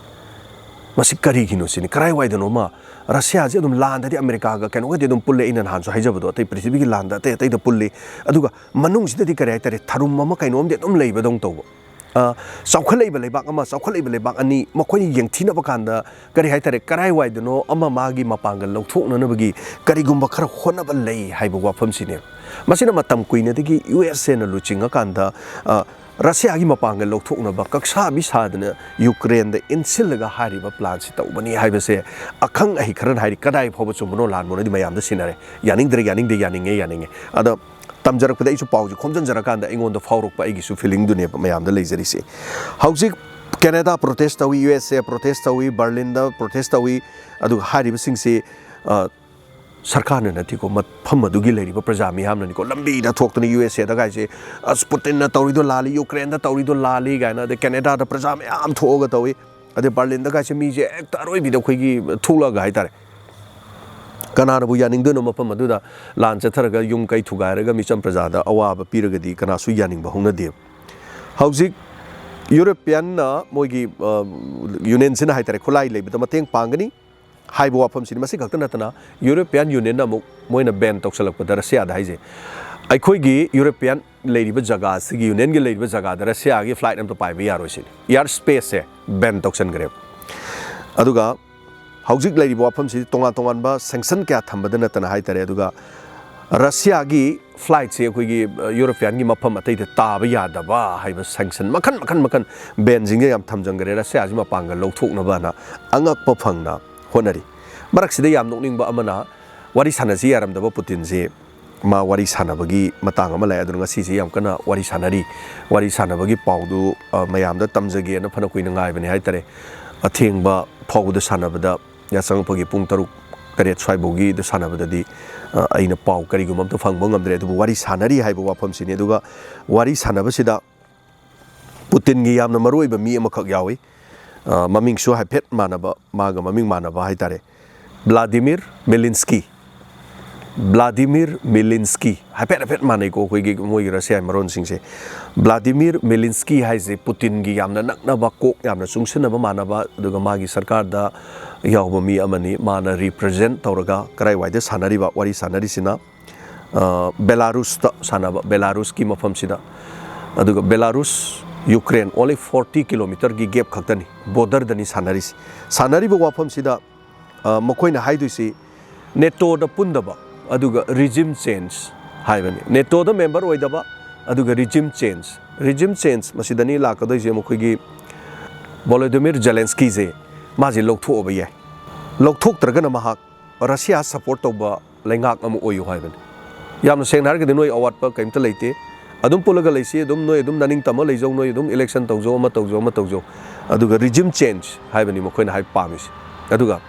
ꯃꯁꯤ ꯀꯔꯤꯒꯤꯅꯣ ꯁꯤꯅꯤ꯫ ꯀꯔꯥꯏꯋꯥꯏꯗꯅꯣꯃ ꯔꯁꯤꯌꯥꯁꯤ ꯑꯗꯨꯝ ꯂꯥꯟꯗꯗꯤ ꯑꯃꯦꯔꯤꯀꯥꯒ ꯀꯩꯅꯣꯒꯗꯤ ꯑꯗꯨꯝ ꯄꯨꯜꯂꯦ, ꯑꯩꯅ ꯅꯍꯥꯟꯁꯨ ꯍꯥꯏꯖꯕꯗꯣ, ꯑꯇꯩ ꯄ꯭ꯔꯤꯊꯤꯕꯤꯒꯤ ꯂꯥꯟꯗ ꯑꯇꯩ ꯑꯇꯩꯗ ꯄꯨꯜꯂꯤ꯫ ꯑꯗꯨꯒ ꯃꯅꯨꯡꯁꯤꯗꯗꯤ ꯀꯔꯤ ꯍꯥꯏꯇꯥꯔꯦ, ꯊꯔꯨꯝ ꯑꯃ ꯀꯩꯅꯣꯝꯗꯤ ꯑꯗꯨꯝ ꯂꯩꯕꯗꯧꯅ ꯇꯧꯕ꯫ ꯑ, ꯆꯥꯎꯈꯠꯂꯛꯏꯕ ꯂꯩꯕꯥꯛ ꯑꯃ, ꯆꯥꯎꯈꯠꯂꯛꯏꯕ ꯂꯩꯕꯥꯛ ꯑꯅꯤ, ꯃꯈꯣꯏꯅ ꯌꯦꯡꯊꯤꯅꯕ ꯀꯥꯟꯗ ꯀꯔꯤ ꯍꯥꯏꯇꯥꯔꯦ, ꯀꯔꯥꯏꯋꯥꯏꯗꯅꯣ ꯑꯃ ꯃꯥꯒꯤ ꯃꯄꯥꯡꯒꯜ ꯂꯧꯊꯣꯛꯅꯅꯕꯒꯤ ꯀꯔꯤꯒꯨꯝꯕ ꯈꯔ ꯍꯣꯠꯅꯕ ꯂꯩ ꯍꯥꯏꯕ ꯋꯥꯐꯝꯁꯤꯅꯦ꯫ ꯃꯁꯤꯅ ꯃꯇꯝ ꯀꯨꯏꯅꯗꯒꯤ ꯌꯨ ꯑꯦꯁ ꯑꯦꯅ ꯂꯨꯆꯤꯡꯉꯀꯥꯟꯗ, ꯑ, ꯔꯁꯤꯌꯥꯒꯤ ꯃꯄꯥꯡꯒꯜ ꯂꯧꯊꯣꯛꯅꯕ ꯀꯛꯁꯥꯕꯤ ꯁꯥꯗꯅ ꯌꯨꯀ꯭ꯔꯦꯟꯗ ꯏꯟꯁꯤꯜꯂꯒ ꯍꯥꯏꯔꯤꯕ ꯄ꯭ꯂꯥꯟꯁꯤ ꯇꯧꯕꯅꯤ ꯍꯥꯏꯕꯁꯦ ꯑꯈꯪ ꯑꯍꯩ ꯈꯔꯅ ꯍꯥꯏꯔꯤ꯫ ꯀꯗꯥꯏ ꯐꯥꯎꯕ ꯆꯨꯝꯕꯅꯣ ꯂꯥꯟꯕꯅꯣꯗꯤ ꯃꯌꯥꯝꯗ ꯁꯤꯟꯅꯔꯦ꯫ ꯌꯥꯅꯤꯡꯗ꯭ꯔꯦ ꯌꯥꯅꯤꯡꯗꯦ, ꯌꯥꯅꯤꯡꯉꯦ ꯌꯥꯅꯤꯡꯉꯦ꯫ ꯑꯗ ꯇꯝꯖꯔꯛꯄꯗ ꯑꯩꯁꯨ ꯄꯥꯎꯁꯦ ꯈꯣꯝꯖꯤꯟꯖꯔꯀꯥꯟꯗ ꯑꯩꯉꯣꯟꯗ ꯐꯥꯎꯔꯛꯄ ꯑꯩꯒꯤꯁꯨ ꯐꯤꯂꯤꯡꯗꯨꯅꯦꯕ ꯃꯌꯥꯝꯗ ꯂꯩꯖꯔꯤꯁꯦ꯫ ꯍꯧꯖꯤꯛ ꯀꯦꯅꯦꯗꯥ ꯄ꯭ꯔꯣꯇꯦꯁ ꯇꯧꯏ, ꯌꯨ ꯑꯦꯁ ꯑꯦ ꯄ꯭ꯔꯣꯇꯦꯁ ꯇꯧꯏ, ꯕꯔꯂꯤꯟꯗ ꯄ꯭ꯔꯣꯇꯦꯁ ꯇꯧꯏ, ꯑꯗꯨꯒ ꯍꯥꯏꯔꯤꯕꯁꯤꯡꯁꯤ, ꯑ, ꯁꯔꯀꯥꯔꯅ ꯅꯠꯇꯦꯀꯣ, ꯃꯐꯝ ꯑꯗꯨꯒꯤ ꯂꯩꯔꯤꯕ ꯄ꯭ꯔꯖꯥ ꯃꯤꯌꯥꯝꯅꯅꯤꯀꯣ, ꯂꯝꯕꯤꯗ ꯊꯣꯛꯇꯅ ꯌꯨ ꯑꯦꯁ ꯑꯦꯗ ꯀꯥꯏꯁꯦ, "ꯑꯁ, ꯄꯨꯇꯤꯟꯅ ꯇꯧꯔꯤꯗꯣ ꯂꯥꯜꯂꯤ, ꯌꯨꯀ꯭ꯔꯦꯟꯗ ꯇꯧꯔꯤꯗꯣ ꯂꯥꯜꯂꯤ" ꯀꯥꯏꯅ, ꯑꯗꯩ ꯀꯦꯅꯦꯗꯥꯗ ꯄ꯭ꯔꯖꯥ ꯃꯌꯥꯝ ꯊꯣꯛꯑꯒ ꯇꯧꯏ꯫ ꯑꯗꯩ ꯕꯔꯂꯤꯟꯗ ꯀꯥꯏꯁꯦ ꯃꯤꯁꯦ ꯍꯦꯛꯇ ꯑꯔꯣꯏꯕꯤꯗ ꯑꯩꯈꯣꯏꯒꯤ ꯊꯣꯛꯂꯛꯑꯒ ꯍꯥꯏꯇꯥꯔꯦ, ꯀꯅꯥꯅꯕꯨ ꯌꯥꯅꯤꯡꯗꯣꯏꯅꯣ? ꯃꯐꯝ ꯑꯗꯨꯗ ꯂꯥꯟ ꯆꯠꯊꯔꯒ ꯌꯨꯝ ꯀꯩ ꯊꯨꯒꯥꯏꯔꯒ ꯃꯤꯆꯝ ꯄ꯭ꯔꯖꯥꯗ ꯑꯋꯥꯕ ꯄꯤꯔꯒꯗꯤ ꯀꯅꯥꯁꯨ ꯌꯥꯅꯤꯡꯕ ꯍꯧꯅꯗꯦ꯫ ꯍꯧꯖꯤꯛ ꯌꯨꯔꯣꯄꯤꯌꯟꯅ ꯃꯣꯏꯒꯤ, ꯑ, ꯌꯨꯅꯤꯌꯟꯁꯤꯅ ꯍꯥꯏꯇꯥꯔꯦ, ꯈꯨꯠꯂꯥꯏ ꯂꯩꯕꯗ ꯃꯇꯦꯡ ꯄꯥꯡꯒꯅꯤ ꯍꯥꯏꯕ ꯋꯥꯐꯝꯁꯤꯅꯤ꯫ ꯃꯁꯤ ꯈꯛꯇ ꯅꯠꯇꯅ ꯌꯨꯔꯣꯄꯤꯌꯟ ꯌꯨꯅꯤꯌꯟꯅ ꯑꯃꯨꯛ ꯃꯣꯏꯅ ꯕꯦꯟ ꯇꯧꯁꯜꯂꯛꯄꯗ ꯔꯁꯤꯌꯥꯗ ꯍꯥꯏꯁꯦ, ꯑꯩꯈꯣꯏꯒꯤ ꯌꯨꯔꯣꯄꯤꯌꯟ ꯂꯩꯔꯤꯕ ꯖꯒꯥꯁꯤꯒꯤ, ꯌꯨꯅꯤꯌꯟꯒꯤ ꯂꯩꯔꯤꯕ ꯖꯒꯥꯗ ꯔꯁꯤꯌꯥꯒꯤ ꯐ꯭ꯂꯥꯏꯠ ꯑꯝꯇ ꯄꯥꯏꯕ ꯌꯥꯔꯣꯏ ꯁꯤꯅꯤ꯫ ꯏꯌꯥꯔ ꯁ꯭ꯄꯦꯁꯁꯦ ꯕꯦꯟ ꯇꯧꯁꯟꯈ꯭ꯔꯦꯕ꯫ ꯑꯗꯨꯒ ꯍꯧꯖꯤꯛ ꯂꯩꯔꯤꯕ ꯋꯥꯐꯝꯁꯤꯗꯤ ꯇꯣꯉꯥꯟ ꯇꯣꯉꯥꯟꯕ ꯁꯦꯡꯁꯟ ꯀꯌꯥ ꯊꯝꯕꯗ ꯅꯠꯇꯅ ꯍꯥꯏꯇꯥꯔꯦ, ꯑꯗꯨꯒ ꯔꯁꯤꯌꯥꯒꯤ ꯐ꯭ꯂꯥꯏꯠꯁꯦ ꯑꯩꯈꯣꯏꯒꯤ, ꯑ, ꯌꯨꯔꯣꯄꯤꯌꯟꯒꯤ ꯃꯐꯝ ꯑꯇꯩꯗ ꯇꯥꯕ ꯌꯥꯗꯕ ꯍꯥꯏꯕ ꯁꯦꯡꯁꯟ ꯃꯈꯟ ꯃꯈꯟ ꯃꯈꯟ, ꯕꯦꯟꯁꯤꯡꯁꯦ ꯌꯥꯝ ꯊꯝꯖꯟꯈ꯭ꯔꯦ, ꯔꯁꯤꯌꯥꯁꯤ ꯃꯄꯥꯡꯒꯜ ꯂꯧꯊꯣꯛꯅꯕꯅ ꯑꯉꯛꯄ ꯐꯪꯅ ꯍꯣꯠꯅꯔꯤ꯫ ꯃꯔꯛꯁꯤꯗ ꯌꯥꯝ ꯅꯣꯛꯅꯤꯡꯕ ꯑꯃꯅ, ꯋꯥꯔꯤ ꯁꯥꯟꯅꯁꯤ ꯌꯥꯔꯝꯗꯕ ꯄꯨꯇꯤꯟꯁꯤ ꯃꯥ ꯋꯥꯔꯤ ꯁꯥꯟꯅꯕꯒꯤ ꯃꯇꯥꯡ ꯑꯃ ꯂꯥꯛꯑꯦ, ꯑꯗꯨꯅ ꯉꯁꯤꯁꯦ ꯌꯥꯝ ꯀꯟꯅ ꯋꯥꯔꯤ ꯁꯥꯟꯅꯔꯤ꯫ ꯋꯥꯔꯤ ꯁꯥꯟꯅꯕꯒꯤ ꯄꯥꯎꯗꯨ, ꯑ, ꯃꯌꯥꯝꯗ ꯇꯝꯖꯒꯦꯅ ꯐꯅ ꯀꯨꯏꯅ ꯉꯥꯏꯕꯅꯦ ꯍꯥꯏꯇꯥꯔꯦ꯫ ꯑꯊꯦꯡꯕ ꯐꯥꯎꯕꯗ ꯁꯥꯟꯅꯕꯗ, ꯌꯥꯆꯪꯉꯛꯄꯒꯤ ꯄꯨꯡ ꯇꯔꯨꯛ, ꯇꯔꯦꯠ ꯁ꯭ꯋꯥꯏꯐꯥꯎꯒꯤꯗ ꯁꯥꯟꯅꯕꯗꯗꯤ, ꯑ, ꯑꯩꯅ ꯄꯥꯎ ꯀꯔꯤꯒꯨꯝꯕ ꯑꯝꯇ ꯐꯪꯕ ꯉꯝꯗ꯭ꯔꯦ꯫ ꯑꯗꯨꯕꯨ ꯋꯥꯔꯤ ꯁꯥꯟꯅꯔꯤ ꯍꯥꯏꯕ ꯋꯥꯐꯝꯁꯤꯅꯤ꯫ ꯑꯗꯨꯒ ꯋꯥꯔꯤ ꯁꯥꯟꯅꯕꯁꯤꯗ ꯄꯨꯇꯤꯟꯒꯤ ꯌꯥꯝꯅ ꯃꯔꯨꯑꯣꯏꯕ ꯃꯤ ꯑꯃꯈꯛ ꯌꯥꯎꯏ꯫ ꯑ, ꯃꯃꯤꯡꯁꯨ ꯍꯥꯏꯐꯦꯠ ꯃꯥꯟꯅꯕ, ꯃꯥꯒ ꯃꯃꯤꯡ ꯃꯥꯟꯅꯕ ꯍꯥꯏꯇꯥꯔꯦ, ꯕ꯭ꯂꯥꯗꯤꯃꯤꯔ ꯃꯤꯂꯤꯟꯁꯀꯤ꯫ ꯕ꯭ꯂꯥꯗꯤꯃꯤꯔ ꯃꯤꯂꯤꯟꯁꯀꯤ ꯍꯥꯏꯐꯦꯠ ꯍꯥꯏꯐꯦꯠ ꯃꯥꯟꯅꯩꯀꯣ, ꯑꯩꯈꯣꯏꯒꯤ ꯃꯣꯏꯒꯤ ꯔꯁꯤꯌꯥ ꯃꯔꯣꯟꯁꯤꯡꯁꯦ꯫ ꯕ꯭ꯂꯥꯗꯤꯃꯤꯔ ꯃꯤꯂꯤꯟꯁꯀꯤ ꯍꯥꯏꯁꯦ ꯄꯨꯇꯤꯟꯒꯤ ꯌꯥꯝꯅ ꯅꯛꯅꯕ, ꯀꯣꯛ ꯌꯥꯝꯅ ꯆꯨꯡꯁꯤꯟꯅꯕ ꯃꯥꯟꯅꯕ, ꯑꯗꯨꯒ ꯃꯥꯒꯤ ꯁꯔꯀꯥꯔꯗ ꯌꯥꯎꯕ ꯃꯤ ꯑꯃꯅꯤ꯫ ꯃꯥꯅ ꯔꯤꯄ꯭ꯔꯖꯦꯟ ꯇꯧꯔꯒ ꯀꯔꯥꯏꯋꯥꯏꯗ ꯁꯥꯟꯅꯔꯤꯕ, ꯋꯥꯔꯤ ꯁꯥꯟꯅꯔꯤꯁꯤꯅ, ꯑ, ꯕꯦꯂꯥꯔꯨꯁꯇ ꯁꯥꯟꯅꯕ, ꯕꯦꯂꯥꯔꯨꯁꯀꯤ ꯃꯐꯝꯁꯤꯗ꯫ ꯑꯗꯨꯒ ꯕꯦꯂꯥꯔꯨꯁ, ꯌꯨꯀ꯭ꯔꯦꯟ only forty kilometerꯒꯤ gap ꯈꯛꯇꯅꯤ, ꯕꯣꯔꯗꯔꯗꯅꯤ ꯁꯥꯟꯅꯔꯤꯁꯤ꯫ ꯁꯥꯟꯅꯔꯤꯕ ꯋꯥꯐꯝꯁꯤꯗ, ꯑ, ꯃꯈꯣꯏꯅ ꯍꯥꯏꯗꯣꯏꯁꯤ ꯅꯦꯇꯣꯗ ꯄꯨꯟꯗꯕ, ꯑꯗꯨꯒ regime change ꯍꯥꯏꯕꯅꯤ꯫ ꯅꯦꯇꯣꯗ ꯃꯦꯝꯕꯔ ꯑꯣꯏꯗꯕ, ꯑꯗꯨꯒ regime change꯫ Regime change ꯃꯁꯤꯗꯅꯤ ꯂꯥꯛꯀꯗꯣꯏꯁꯦ, ꯃꯈꯣꯏꯒꯤ ꯚꯣꯂꯣꯗꯤꯃꯤꯔ ꯖꯦꯂꯦꯟꯁꯀꯤꯁꯦ ꯃꯥꯁꯦ ꯂꯧꯊꯣꯛꯑꯕ ꯌꯥꯏ꯫ ꯂꯧꯊꯣꯛꯇ꯭ꯔꯒꯅ ꯃꯍꯥꯛ ꯔꯁꯤꯌꯥ support ꯇꯧꯕ ꯂꯩꯉꯥꯛ ꯑꯃ ꯑꯣꯏꯌꯨ ꯍꯥꯏꯕꯅꯤ꯫ ꯌꯥꯝꯅ ꯁꯦꯡꯅ ꯍꯥꯏꯔꯒꯗꯤ ꯅꯣꯏ ꯑꯋꯥꯠꯄ ꯀꯔꯤꯝꯇ ꯂꯩꯇꯦ꯫ ꯑꯗꯨꯝ ꯄꯨꯜꯂꯒ ꯂꯩꯁꯤ, ꯑꯗꯨꯝ ꯅꯣꯏ ꯑꯗꯨꯝ ꯅꯅꯤꯡ ꯇꯝꯃ ꯂꯩꯖꯧ, ꯅꯣꯏ ꯑꯗꯨꯝ election ꯇꯧꯖꯧ, ꯑꯃ ꯇꯧꯖꯧ, ꯑꯃ ꯇꯧꯖꯧ꯫ ꯑꯗꯨꯒ regime change ꯍꯥꯏꯕꯅꯤ ꯃꯈꯣꯏꯅ ꯍꯥꯏ ꯄꯥꯝꯃꯤꯁꯤ꯫ ꯑꯗꯨꯒ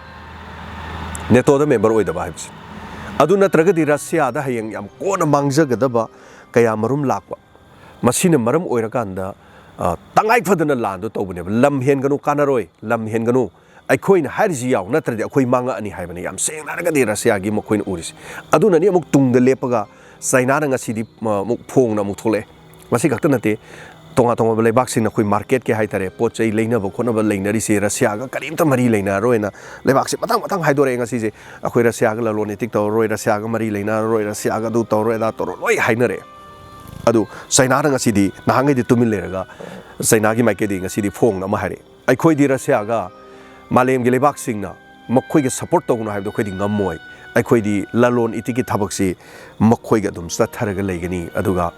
ꯅꯦꯇꯣꯗ ꯃꯦꯝꯕꯔ ꯑꯣꯏꯗꯕ ꯍꯥꯏꯕꯁꯤ꯫ ꯑꯗꯨ ꯅꯠꯇ꯭ꯔꯒꯗꯤ ꯔꯁꯤꯌꯥꯗ ꯍꯌꯦꯡ ꯌꯥꯝ ꯀꯣꯟꯅ ꯃꯥꯡꯖꯒꯗꯕ ꯀꯌꯥ ꯃꯔꯨꯝ ꯂꯥꯛꯄ꯫ ꯃꯁꯤꯅ ꯃꯔꯝ ꯑꯣꯏꯔꯀꯥꯟꯗ, ꯑ, ꯇꯉꯥꯏ ꯐꯗꯅ ꯂꯥꯟꯗꯣ ꯇꯧꯕꯅꯦꯕ꯫ ꯂꯝ ꯍꯦꯟꯒꯅꯨ, ꯀꯥꯟꯅꯔꯣꯏ, ꯂꯝ ꯍꯦꯟꯒꯅꯨ, ꯑꯩꯈꯣꯏꯅ ꯍꯥꯏꯔꯤꯁꯤ ꯌꯥꯎ, ꯅꯠꯇ꯭ꯔꯗꯤ ꯑꯩꯈꯣꯏ ꯃꯥꯡꯉꯛꯑꯅꯤ ꯍꯥꯏꯕꯅꯤ, ꯌꯥꯝ ꯁꯦꯡꯅ ꯍꯥꯏꯔꯒꯗꯤ ꯔꯁꯤꯌꯥꯒꯤ ꯃꯈꯣꯏꯅ ꯎꯔꯤꯁꯤ꯫ ꯑꯗꯨꯅꯅꯤ ꯑꯃꯨꯛ ꯇꯨꯡꯗ ꯂꯦꯞꯄꯒ ꯆꯩꯅꯥꯅ ꯉꯁꯤꯗꯤ, ꯑ, ꯑꯃꯨꯛ ꯐꯣꯡꯅ ꯑꯃꯨꯛ ꯊꯣꯛꯂꯛꯑꯦ꯫ ꯃꯁꯤ ꯈꯛꯇ ꯅꯠꯇꯦ, ꯇꯣꯉꯥꯟ ꯇꯣꯉꯥꯟꯕ ꯂꯩꯕꯥꯛꯁꯤꯡꯅ ꯑꯩꯈꯣꯏ ꯃꯥꯔꯀꯦꯠꯀꯤ ꯍꯥꯏꯇꯥꯔꯦ, ꯄꯣꯠ ꯆꯩ ꯂꯩꯅꯕ ꯈꯣꯠꯅꯕ ꯂꯩꯅꯔꯤꯁꯦ ꯔꯁꯤꯌꯥꯒ ꯀꯔꯤꯝꯇ ꯃꯔꯤ ꯂꯩꯅꯔꯔꯣꯏꯅ ꯂꯩꯕꯥꯛꯁꯦ ꯃꯊꯪ ꯃꯊꯪ ꯍꯥꯏꯗꯣꯔꯛꯑꯦ ꯉꯁꯤꯁꯦ꯫ ꯑꯩꯈꯣꯏ ꯔꯁꯤꯌꯥꯒ ꯂꯂꯣꯟ ꯏꯇꯤꯛ ꯇꯧꯔꯔꯣꯏ, ꯔꯁꯤꯌꯥꯒ ꯃꯔꯤ ꯂꯩꯅꯔꯔꯣꯏ, ꯔꯁꯤꯌꯥꯒ ꯑꯗꯨ ꯇꯧꯔꯔꯣꯏ, ꯑꯗꯥ ꯇꯧꯔꯔꯣꯏ, ꯂꯣꯏ ꯍꯥꯏꯅꯔꯦ꯫ ꯑꯗꯨ ꯆꯩꯅꯥꯅ ꯉꯁꯤꯗꯤ, ꯅꯍꯥꯟꯈꯩꯗꯤ ꯇꯨꯃꯤꯟ ꯂꯩꯔꯒ, ꯆꯩꯅꯥꯒꯤ ꯃꯥꯏꯀꯩꯗꯒꯤ ꯉꯁꯤꯗꯤ ꯐꯣꯡꯅ ꯑꯃ ꯍꯥꯏꯔꯛꯑꯦ, "ꯑꯩꯈꯣꯏꯗꯤ ꯔꯁꯤꯌꯥꯒ ꯃꯥꯂꯦꯝꯒꯤ ꯂꯩꯕꯥꯛꯁꯤꯡꯅ ꯃꯈꯣꯏꯒ ꯁꯄꯣꯔꯠ ꯇꯧꯒꯅꯨ ꯍꯥꯏꯕꯗꯣ ꯑꯩꯈꯣꯏꯗꯤ ꯉꯝꯃꯣꯏ꯫ ꯑꯩꯈꯣꯏꯗꯤ ꯂꯂꯣꯟ ꯏꯇꯤꯛꯀꯤ ꯊꯕꯛꯁꯤ ꯃꯈꯣꯏꯒ ꯑꯗꯨꯝ ꯆꯠꯊꯔꯒ ꯂꯩꯒꯅꯤ, ꯑꯗꯨꯒ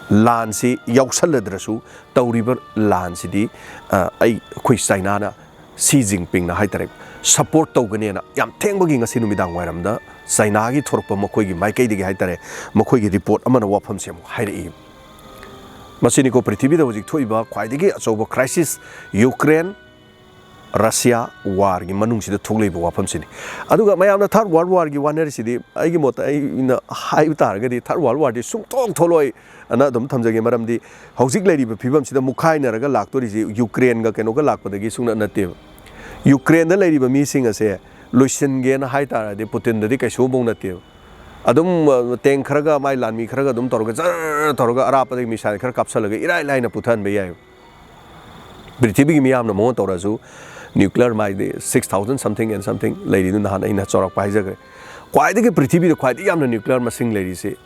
ꯂꯥꯟꯁꯤ ꯌꯥꯎꯁꯜꯂꯗ꯭ꯔꯁꯨ ꯇꯧꯔꯤꯕ ꯂꯥꯟꯁꯤꯗꯤ, ꯑ, ꯑꯩ, ꯑꯩꯈꯣꯏ ꯆꯩꯅꯥꯅ, ꯁꯤ ꯖꯤꯟꯄꯤꯡꯅ ꯍꯥꯏꯇꯥꯔꯦ, ꯁꯄꯣꯔꯠ ꯇꯧꯒꯅꯦꯅ ꯌꯥꯝ ꯊꯦꯡꯕꯒꯤ ꯉꯁꯤ ꯅꯨꯃꯤꯗꯥꯡ ꯋꯥꯏꯔꯝꯗ ꯆꯩꯅꯥꯒꯤ ꯊꯣꯔꯛꯄ ꯃꯈꯣꯏꯒꯤ ꯃꯥꯏꯀꯩꯗꯒꯤ ꯍꯥꯏꯇꯥꯔꯦ, ꯃꯈꯣꯏꯒꯤ ꯔꯤꯄꯣꯔꯠ ꯑꯃꯅ ꯋꯥꯐꯝꯁꯦ ꯑꯃꯨꯛ ꯍꯥꯏꯔꯛꯏ꯫ ꯃꯁꯤꯅꯤꯀꯣ ꯄ꯭ꯔꯤꯊꯤꯕꯤꯗ ꯍꯧꯖꯤꯛ ꯊꯣꯛꯏꯕ ꯈ꯭ꯋꯥꯏꯗꯒꯤ ꯑꯆꯧꯕ ꯀ꯭ꯔꯥꯏꯁꯤꯁ, ꯌꯨꯀ꯭ꯔꯦꯟ ꯔꯁꯤꯌꯥ ꯋꯥꯔꯒꯤ ꯃꯅꯨꯡꯁꯤꯗ ꯊꯣꯛꯂꯛꯏꯕ ꯋꯥꯐꯝꯁꯤꯅꯤ꯫ ꯑꯗꯨꯒ ꯃꯌꯥꯝꯅ ꯊꯥꯔꯠ ꯋꯥꯔꯜ ꯋꯥꯔꯒꯤ ꯋꯥꯅꯔꯤꯁꯤꯗꯤ, ꯑꯩꯒꯤ ꯃꯣꯠꯇ ꯑꯩꯅ ꯍꯥꯏꯕ ꯇꯥꯔꯒꯗꯤ, ꯊꯥꯔꯠ ꯋꯥꯔꯜ ꯋꯥꯔꯗꯤ ꯁꯨꯡꯊꯣꯛ ꯊꯣꯛꯂꯛꯑꯣꯏ ꯑꯅ ꯑꯗꯨꯝ ꯊꯝꯖꯒꯦ꯫ ꯃꯔꯝꯗꯤ ꯍꯧꯖꯤꯛ ꯂꯩꯔꯤꯕ ꯐꯤꯕꯝꯁꯤꯗ ꯃꯨꯛꯈꯥꯏꯅꯔꯒ ꯂꯥꯛꯇꯣꯔꯤꯁꯤ ꯌꯨꯀ꯭ꯔꯦꯟꯒ ꯀꯩꯅꯣꯒ ꯂꯥꯛꯄꯗꯒꯤ ꯁꯨꯡꯅ ꯅꯠꯇꯦꯕ꯫ ꯌꯨꯀ꯭ꯔꯦꯟꯗ ꯂꯩꯔꯤꯕ ꯃꯤꯁꯤꯡ ꯑꯁꯦ ꯂꯣꯏꯁꯤꯟꯒꯦꯅ ꯍꯥꯏ ꯇꯥꯔꯗꯤ ꯄꯨꯇꯤꯟꯗꯗꯤ ꯀꯩꯁꯨ ꯑꯃꯐꯥꯎ ꯅꯠꯇꯦꯕ꯫ ꯑꯗꯨꯝ, ꯑ, ꯇꯦꯡ ꯈꯔꯒ ꯃꯥꯏ ꯂꯥꯟꯃꯤ ꯈꯔꯒ ꯑꯗꯨꯝ ꯇꯧꯔꯒ ꯖꯔ ꯇꯧꯔꯒ ꯑꯔꯥꯞꯄꯗꯒꯤ ꯃꯤꯁꯥꯏꯜ ꯈꯔ ꯀꯥꯞꯁꯜꯂꯒ ꯏꯔꯥꯏ ꯂꯥꯏꯅ ꯄꯨꯊꯍꯟꯕ ꯌꯥꯏꯕ꯫ ꯄ꯭ꯔꯤꯊꯤꯕꯤꯒꯤ ꯃꯤꯌꯥꯝꯅ ꯃꯉꯣꯟ ꯇꯧꯔꯁꯨ ꯅ꯭ꯌꯨꯀ꯭ꯂꯤꯌꯔ ꯃꯥꯏꯗꯤ six thousand something and something ꯂꯩꯔꯤꯗꯨ ꯅꯍꯥꯟ ꯑꯩꯅ ꯆꯥꯎꯔꯥꯛꯄ ꯍꯥꯏꯖꯈ꯭ꯔꯦ꯫ ꯈ꯭ꯋꯥꯏꯗꯒꯤ ꯄ꯭ꯔꯤꯊꯤꯕꯤꯗ ꯈ꯭ꯋꯥꯏꯗꯒꯤ ꯌꯥꯝꯅ ꯅ꯭ꯌꯨꯀ꯭ꯂꯤꯌꯔ ꯃꯁꯤꯡ ꯂꯩꯔꯤꯁꯤ,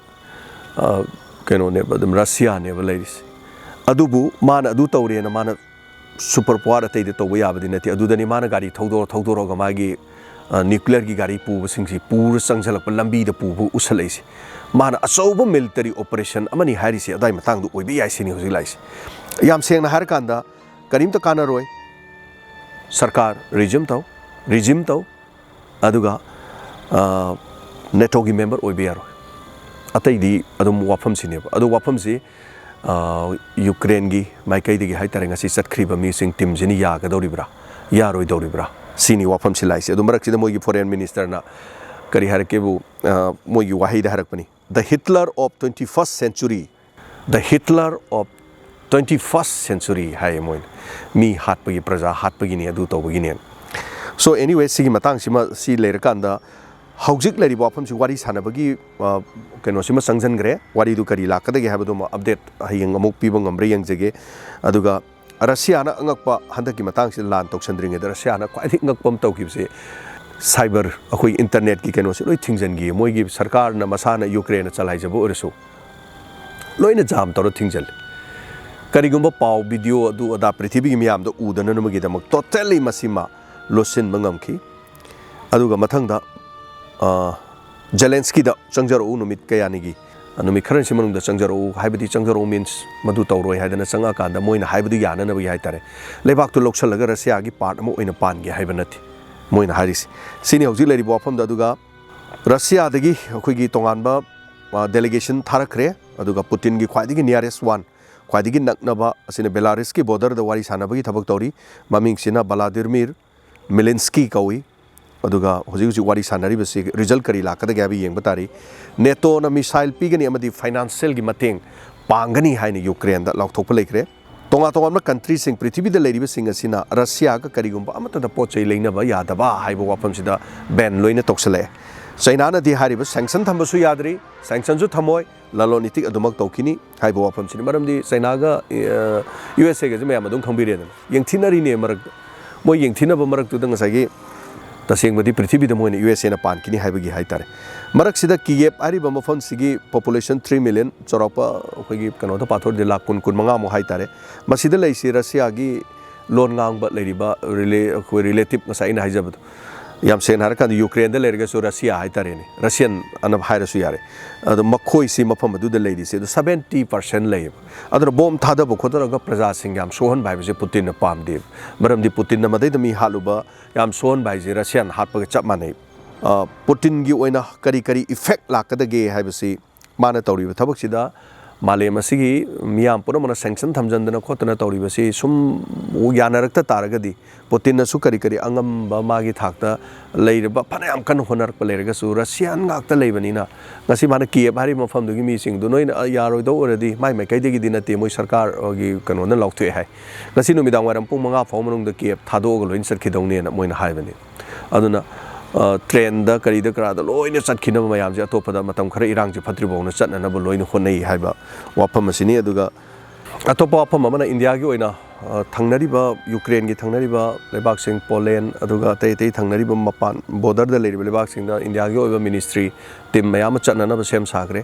ꯑ, ꯀꯩꯅꯣꯅꯦꯕ, ꯑꯗꯨꯝ ꯔꯁꯤꯌꯥꯅꯦꯕ ꯂꯩꯔꯤꯁꯤ꯫ ꯑꯗꯨꯕꯨ ꯃꯥꯅ ꯑꯗꯨ ꯇꯧꯔꯦꯅ ꯃꯥꯅ ꯁꯨꯄꯔ ꯄꯋꯥꯔ ꯑꯇꯩꯗ ꯇꯧꯕ ꯌꯥꯕꯗꯤ ꯅꯠꯇꯦ꯫ ꯑꯗꯨꯗꯅꯤ ꯃꯥꯅ ꯒꯥꯔꯤ ꯊꯧꯗꯣꯔ ꯊꯧꯗꯣꯔꯒ ꯃꯥꯒꯤ, ꯑ, ꯅ꯭ꯌꯨꯀ꯭ꯂꯤꯌꯔꯒꯤ ꯒꯥꯔꯤ ꯄꯨꯕꯁꯤꯡꯁꯤ ꯄꯨꯔ ꯆꯪꯁꯤꯜꯂꯛꯄ ꯂꯝꯕꯤꯗ ꯄꯨꯕ ꯎꯁꯜꯂꯛꯏꯁꯦ꯫ ꯃꯥꯅ ꯑꯆꯧꯕ ꯃꯤꯂꯤꯇꯔꯤ ꯑꯣꯄꯔꯦꯁꯟ ꯑꯃꯅꯤ ꯍꯥꯏꯔꯤꯁꯦ ꯑꯗꯨꯋꯥꯏ ꯃꯇꯥꯡꯗ ꯑꯣꯏꯕ ꯌꯥꯏ ꯁꯤꯅꯤ ꯍꯧꯖꯤꯛ ꯂꯥꯛꯏꯁꯦ꯫ ꯌꯥꯝ ꯁꯦꯡꯅ ꯍꯥꯏꯔꯀꯥꯟꯗ ꯀꯔꯤꯝꯇ ꯀꯥꯟꯅꯔꯣꯏ꯫ ꯁꯔꯀꯥꯔ ꯔꯤꯖꯤꯝ ꯇꯧ, ꯔꯤꯖꯤꯝ ꯇꯧ, ꯑꯗꯨꯒ, ꯑ, ꯅꯦꯇꯣꯒꯤ ꯃꯦꯝꯕꯔ ꯑꯣꯏꯕ ꯌꯥꯔꯣꯏ꯫ ꯑꯇꯩꯗꯤ ꯑꯗꯨꯝ ꯋꯥꯐꯝꯁꯤꯅꯦꯕ꯫ ꯑꯗꯨ ꯋꯥꯐꯝꯁꯤ, ꯑ, ꯌꯨꯀ꯭ꯔꯦꯟꯒꯤ ꯃꯥꯏꯀꯩꯗꯒꯤ ꯍꯥꯏꯇꯥꯔꯦ, ꯉꯁꯤ ꯆꯠꯈ꯭ꯔꯤꯕ ꯃꯤꯁꯤꯡ ꯇꯤꯝꯁꯤꯅ ꯌꯥꯒꯗꯧꯔꯤꯕ꯭ꯔꯥ, ꯌꯥꯔꯣꯏꯗꯧꯔꯤꯕ꯭ꯔꯥ, ꯁꯤꯅꯤ ꯋꯥꯐꯝꯁꯤ ꯂꯥꯛꯏꯁꯦ꯫ ꯑꯗꯨ ꯃꯔꯛꯁꯤꯗ ꯃꯣꯏꯒꯤ ꯐꯣꯔꯦꯟ ꯃꯤꯅꯤꯁꯇꯔꯅ ꯀꯔꯤ ꯍꯥꯏꯔꯛꯀꯦꯕꯨ, ꯑ, ꯃꯣꯏꯒꯤ ꯋꯥꯍꯩꯗ ꯍꯥꯏꯔꯛꯄꯅꯤ, "The Hitler of twenty-first century, the Hitler of twenty-first century" ꯍꯥꯏꯌꯦ ꯃꯣꯏꯅ꯫ ꯃꯤ ꯍꯥꯠꯄꯒꯤ, ꯄ꯭ꯔꯖꯥ ꯍꯥꯠꯄꯒꯤꯅꯤ, ꯑꯗꯨ ꯇꯧꯕꯒꯤꯅꯦ꯫ So anyway, ꯁꯤꯒꯤ ꯃꯇꯥꯡꯁꯤꯃ ꯁꯤ ꯂꯩꯔꯀꯥꯟꯗ ꯍꯧꯖꯤꯛ ꯂꯩꯔꯤꯕ ꯋꯥꯐꯝꯁꯤ ꯋꯥꯔꯤ ꯁꯥꯟꯅꯕꯒꯤ, ꯑ, ꯀꯩꯅꯣꯁꯤꯃ ꯆꯪꯁꯤꯟꯈ꯭ꯔꯦ꯫ ꯋꯥꯔꯤꯗꯨ ꯀꯔꯤ ꯂꯥꯛꯀꯗꯒꯦ ꯍꯥꯏꯕꯗꯨꯃ update ꯍꯌꯦꯡ ꯑꯃꯨꯛ ꯄꯤꯕ ꯉꯝꯕ꯭ꯔꯥ ꯌꯦꯡꯖꯒꯦ꯫ ꯑꯗꯨꯒ ꯔꯁꯤꯌꯥꯅ ꯑꯉꯛꯄ, ꯍꯟꯗꯛꯀꯤ ꯃꯇꯥꯡꯁꯤꯗ ꯂꯥꯟ ꯇꯧꯁꯟꯗ꯭ꯔꯤꯉꯩꯗ ꯔꯁꯤꯌꯥꯅ ꯈ꯭ꯋꯥꯏꯗꯒꯤ ꯑꯉꯛꯄ ꯑꯃ ꯇꯧꯈꯤꯕꯁꯦ, cyber, ꯑꯩꯈꯣꯏ internetꯀꯤ ꯀꯩꯅꯣꯁꯦ ꯂꯣꯏ ꯊꯤꯡꯖꯤꯟꯈꯤ꯫ ꯃꯣꯏꯒꯤ ꯁꯔꯀꯥꯔꯅ ꯃꯁꯥꯅ ꯌꯨꯀ꯭ꯔꯦꯟꯅ ꯆꯂꯥꯏꯖꯕ ꯑꯣꯏꯔꯁꯨ ꯂꯣꯏꯅ ꯖꯥꯝ ꯇꯧꯔ ꯊꯤꯡꯖꯤꯜꯂꯤ꯫ ꯀꯔꯤꯒꯨꯝꯕ ꯄꯥꯎ, video ꯑꯗꯨ ꯑꯗꯥ ꯄ꯭ꯔꯤꯊꯤꯕꯤꯒꯤ ꯃꯤꯌꯥꯝꯗ ꯎꯗꯅꯅꯕꯒꯤꯗꯃꯛ totally ꯃꯁꯤꯃ ꯂꯣꯠꯁꯤꯟꯕ ꯉꯝꯈꯤ꯫ ꯑꯗꯨꯒ ꯃꯊꯪꯗ, ꯑ, ꯖꯦꯂꯦꯟꯁꯀꯤꯗ ꯆꯪꯖꯔꯛꯎ, ꯅꯨꯃꯤꯠ ꯀꯌꯥꯅꯤꯒꯤ, ꯅꯨꯃꯤꯠ ꯈꯔꯅꯤꯁꯤ ꯃꯅꯨꯡꯗ ꯆꯪꯖꯔꯛꯎ, ꯍꯥꯏꯕꯗꯤ ꯆꯪꯖꯔꯛꯎ means ꯃꯗꯨ ꯇꯧꯔꯣꯏ ꯍꯥꯏꯗꯅ ꯆꯪꯉꯛꯑꯀꯥꯟꯗ ꯃꯣꯏꯅ ꯍꯥꯏꯕꯗꯨ ꯌꯥꯅꯅꯕꯒꯤ ꯍꯥꯏꯇꯥꯔꯦ, ꯂꯩꯕꯥꯛꯇꯨ ꯂꯧꯁꯤꯜꯂꯒ ꯔꯁꯤꯌꯥꯒꯤ part ꯑꯃ ꯑꯣꯏꯅ ꯄꯥꯟꯒꯦ ꯍꯥꯏꯕ ꯅꯠꯇꯦ ꯃꯣꯏꯅ ꯍꯥꯏꯔꯤꯁꯤ꯫ ꯁꯤꯅꯤ ꯍꯧꯖꯤꯛ ꯂꯩꯔꯤꯕ ꯋꯥꯐꯝꯗ꯫ ꯑꯗꯨꯒ ꯔꯁꯤꯌꯥꯗꯒꯤ ꯑꯩꯈꯣꯏꯒꯤ ꯇꯣꯉꯥꯟꯕ, ꯑ, delegation ꯊꯥꯔꯛꯈ꯭ꯔꯦ꯫ ꯑꯗꯨꯒ ꯄꯨꯇꯤꯟꯒꯤ ꯈ꯭ꯋꯥꯏꯗꯒꯤ nearest one, ꯈ꯭ꯋꯥꯏꯗꯒꯤ ꯅꯛꯅꯕ ꯑꯁꯤꯅ ꯕꯦꯂꯥꯔꯤꯁꯀꯤ borderꯗ ꯋꯥꯔꯤ ꯁꯥꯟꯅꯕꯒꯤ ꯊꯕꯛ ꯇꯧꯔꯤ꯫ ꯃꯃꯤꯡꯁꯤꯅ ꯕꯂꯥꯗꯤꯔꯃꯤꯔ ꯃꯤꯂꯤꯟꯁꯀꯤ ꯀꯧꯏ꯫ ꯑꯗꯨꯒ ꯍꯧꯖꯤꯛ ꯍꯧꯖꯤꯛ ꯋꯥꯔꯤ ꯁꯥꯟꯅꯔꯤꯕꯁꯤ result ꯀꯔꯤ ꯂꯥꯛꯀꯗꯒꯦ ꯍꯥꯏꯕ ꯌꯦꯡꯕ ꯇꯥꯔꯤ꯫ ꯅꯦꯇꯣꯅ missile ꯄꯤꯒꯅꯤ ꯑꯃꯗꯤ financialꯒꯤ ꯃꯇꯦꯡ ꯄꯥꯡꯒꯅꯤ ꯍꯥꯏꯅ ꯌꯨꯀ꯭ꯔꯦꯟꯗ ꯂꯥꯎꯊꯣꯛꯄ ꯂꯩꯈ꯭ꯔꯦ꯫ ꯇꯣꯉꯥꯟ ꯇꯣꯉꯥꯟꯕ countryꯁꯤꯡ, ꯄ꯭ꯔꯤꯊꯤꯕꯤꯗ ꯂꯩꯔꯤꯕꯁꯤꯡ ꯑꯁꯤꯅ ꯔꯁꯤꯌꯥꯒ ꯀꯔꯤꯒꯨꯝꯕ ꯑꯃꯠꯇꯗ ꯄꯣꯠ ꯆꯩ ꯂꯩꯅꯕ ꯌꯥꯗꯕ ꯍꯥꯏꯕ ꯋꯥꯐꯝꯁꯤꯗ ban ꯂꯣꯏꯅ ꯇꯧꯁꯜꯂꯛꯑꯦ꯫ ꯆꯩꯅꯥꯅꯗꯤ ꯍꯥꯏꯔꯤꯕ sanction ꯊꯝꯕꯁꯨ ꯌꯥꯗ꯭ꯔꯤ, sanctionꯁꯨ ꯊꯝꯃꯣꯏ, ꯂꯂꯣꯟ ꯏꯇꯤꯛ ꯑꯗꯨꯃꯛ ꯇꯧꯈꯤꯅꯤ ꯍꯥꯏꯕ ꯋꯥꯐꯝꯁꯤꯅꯤ꯫ ꯃꯔꯝꯗꯤ ꯆꯩꯅꯥꯒ, ꯑ, USAꯒꯁꯦ ꯃꯌꯥꯝ ꯑꯗꯨꯝ ꯈꯪꯕꯤꯔꯦꯗꯅ, ꯌꯦꯡꯊꯤꯅꯔꯤꯅꯦ ꯃꯔꯛꯇ꯫ ꯃꯣꯏ ꯌꯦꯡꯊꯤꯅꯕ ꯃꯔꯛꯇꯨꯗ ꯉꯁꯥꯏꯒꯤ ꯇꯁꯦꯡꯕꯗꯤ ꯄ꯭ꯔꯤꯊꯤꯕꯤꯗ ꯃꯣꯏꯅ USAꯅ ꯄꯥꯟꯈꯤꯅꯤ ꯍꯥꯏꯕꯒꯤ ꯍꯥꯏꯇꯥꯔꯦ꯫ ꯃꯔꯛꯁꯤꯗ ꯀꯤꯌꯦꯞ ꯍꯥꯏꯔꯤꯕ ꯃꯐꯝꯁꯤꯒꯤ population three million, ꯆꯥꯎꯔꯥꯛꯄ ꯑꯩꯈꯣꯏꯒꯤ ꯀꯩꯅꯣꯗ ꯄꯥꯊꯣꯛꯑꯗꯤ ꯂꯥꯈ ꯀꯨꯟ, ꯀꯨꯟꯃꯉꯥꯃꯨꯛ ꯍꯥꯏꯇꯥꯔꯦ꯫ ꯃꯁꯤꯗ ꯂꯩꯁꯤ ꯔꯁꯤꯌꯥꯒꯤ ꯂꯣꯟ ꯉꯥꯡꯕ ꯂꯩꯔꯤꯕ ꯔꯤꯂꯦ-, ꯑꯩꯈꯣꯏ relative, ꯉꯁꯥꯏ ꯑꯩꯅ ꯍꯥꯏꯖꯕꯗꯣ, ꯌꯥꯝ ꯁꯦꯡꯅ ꯍꯥꯏꯔꯀꯥꯟꯗ ꯌꯨꯀ꯭ꯔꯦꯟꯗ ꯂꯩꯔꯒꯁꯨ ꯔꯁꯤꯌꯥ ꯍꯥꯏꯇꯥꯔꯦꯅꯦ, Russian ꯑꯅ ꯍꯥꯏꯔꯁꯨ ꯌꯥꯔꯦ꯫ ꯑꯗꯣ ꯃꯈꯣꯏꯁꯤ ꯃꯐꯝ ꯑꯗꯨꯗ ꯂꯩꯔꯤꯁꯦ ꯑꯗꯣ seventy percent ꯂꯩꯌꯦꯕ꯫ ꯑꯗꯨꯅ ꯕꯣꯝ ꯊꯥꯗꯕ ꯈꯣꯠꯊꯔꯒ ꯄ꯭ꯔꯖꯥꯁꯤꯡ ꯌꯥꯝ ꯁꯣꯛꯍꯟꯕ ꯍꯥꯏꯕꯁꯦ ꯄꯨꯇꯤꯟꯅ ꯄꯥꯝꯗꯦꯕ꯫ ꯃꯔꯝꯗꯤ ꯄꯨꯇꯤꯟꯅ ꯃꯗꯩꯗ ꯃꯤ ꯍꯥꯠꯂꯨꯕ, ꯌꯥꯝ ꯁꯣꯛꯍꯟꯕ ꯍꯥꯏꯁꯦ Russian ꯍꯥꯠꯄꯒ ꯆꯞ ꯃꯥꯟꯅꯩ꯫ ꯑ, ꯄꯨꯇꯤꯟꯒꯤ ꯑꯣꯏꯅ ꯀꯔꯤ ꯀꯔꯤ effect ꯂꯥꯛꯀꯗꯒꯦ ꯍꯥꯏꯕꯁꯤ ꯃꯥꯅ ꯇꯧꯔꯤꯕ ꯊꯕꯛꯁꯤꯗ ꯃꯥꯂꯦꯝ ꯑꯁꯤꯒꯤ ꯃꯤꯌꯥꯝ ꯄꯨꯝꯅꯃꯛꯅ sanction ꯊꯝꯖꯤꯟꯗꯅ ꯈꯣꯠꯇꯅ ꯇꯧꯔꯤꯕꯁꯤ ꯁꯨꯝ ꯌꯥꯅꯔꯛꯇ ꯇꯥꯔꯒꯗꯤ, ꯄꯨꯇꯤꯟꯅꯁꯨ ꯀꯔꯤ ꯀꯔꯤ ꯑꯉꯝꯕ ꯃꯥꯒꯤ ꯊꯥꯛꯇ ꯂꯩꯔꯕ ꯐꯅꯌꯥꯝ ꯀꯟꯅ ꯍꯣꯠꯅꯔꯛꯄ ꯂꯩꯔꯒꯁꯨ, ꯔꯁꯤꯌꯥꯟ ꯉꯥꯛꯇ ꯂꯩꯕꯅꯤꯅ, ꯉꯁꯤ ꯃꯥꯅ ꯀꯤꯌꯦꯚ ꯍꯥꯏꯔꯤꯕ ꯃꯐꯝꯗꯨꯒꯤ ꯃꯤꯁꯤꯡꯗꯨ ꯅꯣꯏꯅ, ꯑ, ꯌꯥꯔꯣꯏꯗꯧ ꯑꯣꯏꯔꯗꯤ, ꯃꯥꯏ ꯃꯥꯏꯀꯩꯗꯒꯤꯗꯤ ꯅꯠꯇꯦ, ꯃꯣꯏ ꯁꯔꯀꯥꯔꯒꯤ ꯀꯩꯅꯣꯅ ꯂꯥꯎꯊꯣꯛꯑꯦ ꯍꯥꯏ꯫ ꯉꯁꯤ ꯅꯨꯃꯤꯗꯥꯡ ꯋꯥꯏꯔꯝ ꯄꯨꯡ ꯃꯉꯥ ꯐꯥꯎ ꯃꯅꯨꯡꯗ ꯀꯤꯌꯦꯚ ꯊꯥꯗꯣꯛꯑꯒ ꯂꯣꯏꯅ ꯆꯠꯈꯤꯗꯧꯅꯦꯅ ꯃꯣꯏꯅ ꯍꯥꯏꯕꯅꯤ꯫ ꯑꯗꯨꯅ, ꯑ, ꯇ꯭ꯔꯦꯟꯗ, ꯀꯔꯤꯗ, ꯀꯔꯥꯗ ꯂꯣꯏꯅ ꯆꯠꯈꯤꯅꯕ ꯃꯌꯥꯝꯁꯦ ꯑꯇꯣꯞꯄꯗ ꯃꯇꯝ ꯈꯔ ꯏꯔꯥꯡꯁꯦ ꯐꯠꯇ꯭ꯔꯤꯐꯥꯎꯅ ꯆꯠꯅꯅꯕ ꯂꯣꯏꯅ ꯍꯣꯠꯅꯩ ꯍꯥꯏꯕ ꯋꯥꯐꯝ ꯑꯁꯤꯅꯤ꯫ ꯑꯗꯨꯒ ꯑꯇꯣꯞꯄ ꯋꯥꯐꯝ ꯑꯃꯅ, ꯏꯟꯗꯤꯌꯥꯒꯤ ꯑꯣꯏꯅ, ꯑ, ꯊꯪꯅꯔꯤꯕ, ꯌꯨꯀ꯭ꯔꯦꯟꯒꯤ ꯊꯪꯅꯔꯤꯕ ꯂꯩꯕꯥꯛꯁꯤꯡ, ꯄꯣꯂꯦꯟ, ꯑꯗꯨꯒ ꯑꯇꯩ ꯑꯇꯩ ꯊꯪꯅꯔꯤꯕ, ꯃꯄꯥꯟ borderꯗ ꯂꯩꯔꯤꯕ ꯂꯩꯕꯥꯛꯁꯤꯡꯗ ꯏꯟꯗꯤꯌꯥꯒꯤ ꯑꯣꯏꯕ ministry team ꯃꯌꯥꯝ ꯑꯃ ꯆꯠꯅꯅꯕ ꯁꯦꯝ ꯁꯥꯈ꯭ꯔꯦ꯫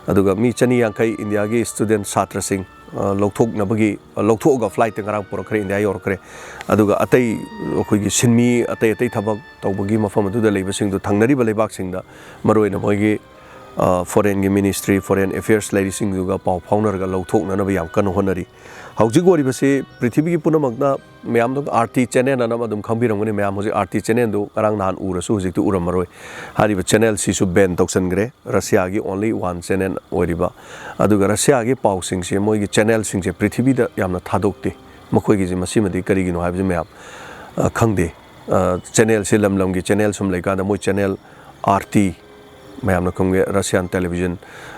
ꯑꯗꯨꯒ ꯃꯤ ꯆꯅꯤ ꯌꯥꯡꯈꯩ ꯏꯟꯗꯤꯌꯥꯒꯤ student ꯁꯥꯇ꯭ꯔꯁꯤꯡ, ꯑ, ꯂꯧꯊꯣꯛꯅꯕꯒꯤ, ꯑ, ꯂꯧꯊꯣꯛꯑꯒ flightꯇ ꯉꯔꯥꯡ ꯄꯨꯔꯛꯈ꯭ꯔꯦ, ꯏꯟꯗꯤꯌꯥ ꯌꯧꯔꯛꯈ꯭ꯔꯦ꯫ ꯑꯗꯨꯒ ꯑꯇꯩ ꯑꯩꯈꯣꯏꯒꯤ ꯁꯤꯟꯃꯤ, ꯑꯇꯩ ꯑꯇꯩ ꯊꯕꯛ ꯇꯧꯕꯒꯤ ꯃꯐꯝ ꯑꯗꯨꯗ ꯂꯩꯕꯁꯤꯡꯗꯨ, ꯊꯪꯅꯔꯤꯕ ꯂꯩꯕꯥꯛꯁꯤꯡꯗ, ꯃꯔꯨꯑꯣꯏꯅ ꯃꯣꯏꯒꯤ, ꯑ, foreignꯒꯤ ministry, foreign affairs ꯂꯩꯔꯤꯁꯤꯡꯗꯨꯒ ꯄꯥꯎ ꯐꯥꯎꯅꯔꯒ ꯂꯧꯊꯣꯛꯅꯅꯕ ꯌꯥꯝ ꯀꯟꯅ ꯍꯣꯠꯅꯔꯤ꯫ ꯍꯧꯖꯤꯛ ꯑꯣꯏꯔꯤꯕꯁꯤ ꯄ꯭ꯔꯤꯊꯤꯕꯤꯒꯤ ꯄꯨꯝꯅꯃꯛꯅ, ꯃꯌꯥꯝꯗꯣ RT channel ꯑꯅ ꯑꯗꯨꯝ ꯈꯪꯕꯤꯔꯝꯒꯅꯤ꯫ ꯃꯌꯥꯝ ꯍꯧꯖꯤꯛ RT channelꯗꯨ ꯉꯔꯥꯡ ꯅꯍꯥꯟ ꯎꯔꯁꯨ ꯍꯧꯖꯤꯛꯇꯤ ꯎꯔꯝꯃꯔꯣꯏ꯫ ꯍꯥꯏꯔꯤꯕ channelꯁꯤꯁꯨ ban ꯇꯧꯁꯟꯈ꯭ꯔꯦ, ꯔꯁꯤꯌꯥꯒꯤ only one channel ꯑꯣꯏꯔꯤꯕ꯫ ꯑꯗꯨꯒ ꯔꯁꯤꯌꯥꯒꯤ ꯄꯥꯎꯁꯤꯡꯁꯦ, ꯃꯣꯏꯒꯤ channelꯁꯤꯡꯁꯦ ꯄ꯭ꯔꯤꯊꯤꯕꯤꯗ ꯌꯥꯝꯅ ꯊꯥꯗꯣꯛꯇꯦ꯫ ꯃꯈꯣꯏꯒꯤꯁꯦ ꯃꯁꯤꯃꯗꯤ ꯀꯔꯤꯒꯤꯅꯣ ꯍꯥꯏꯕꯁꯤ ꯃꯌꯥꯝ, ꯑ, ꯈꯪꯗꯦ꯫ ꯑ, channelꯁꯦ ꯂꯝ ꯂꯝꯒꯤ channel ꯁꯨꯝ ꯂꯩꯀꯥꯟꯗ, ꯃꯣꯏ channel RT, ꯃꯌꯥꯝꯅ ꯈꯪꯕ Russian television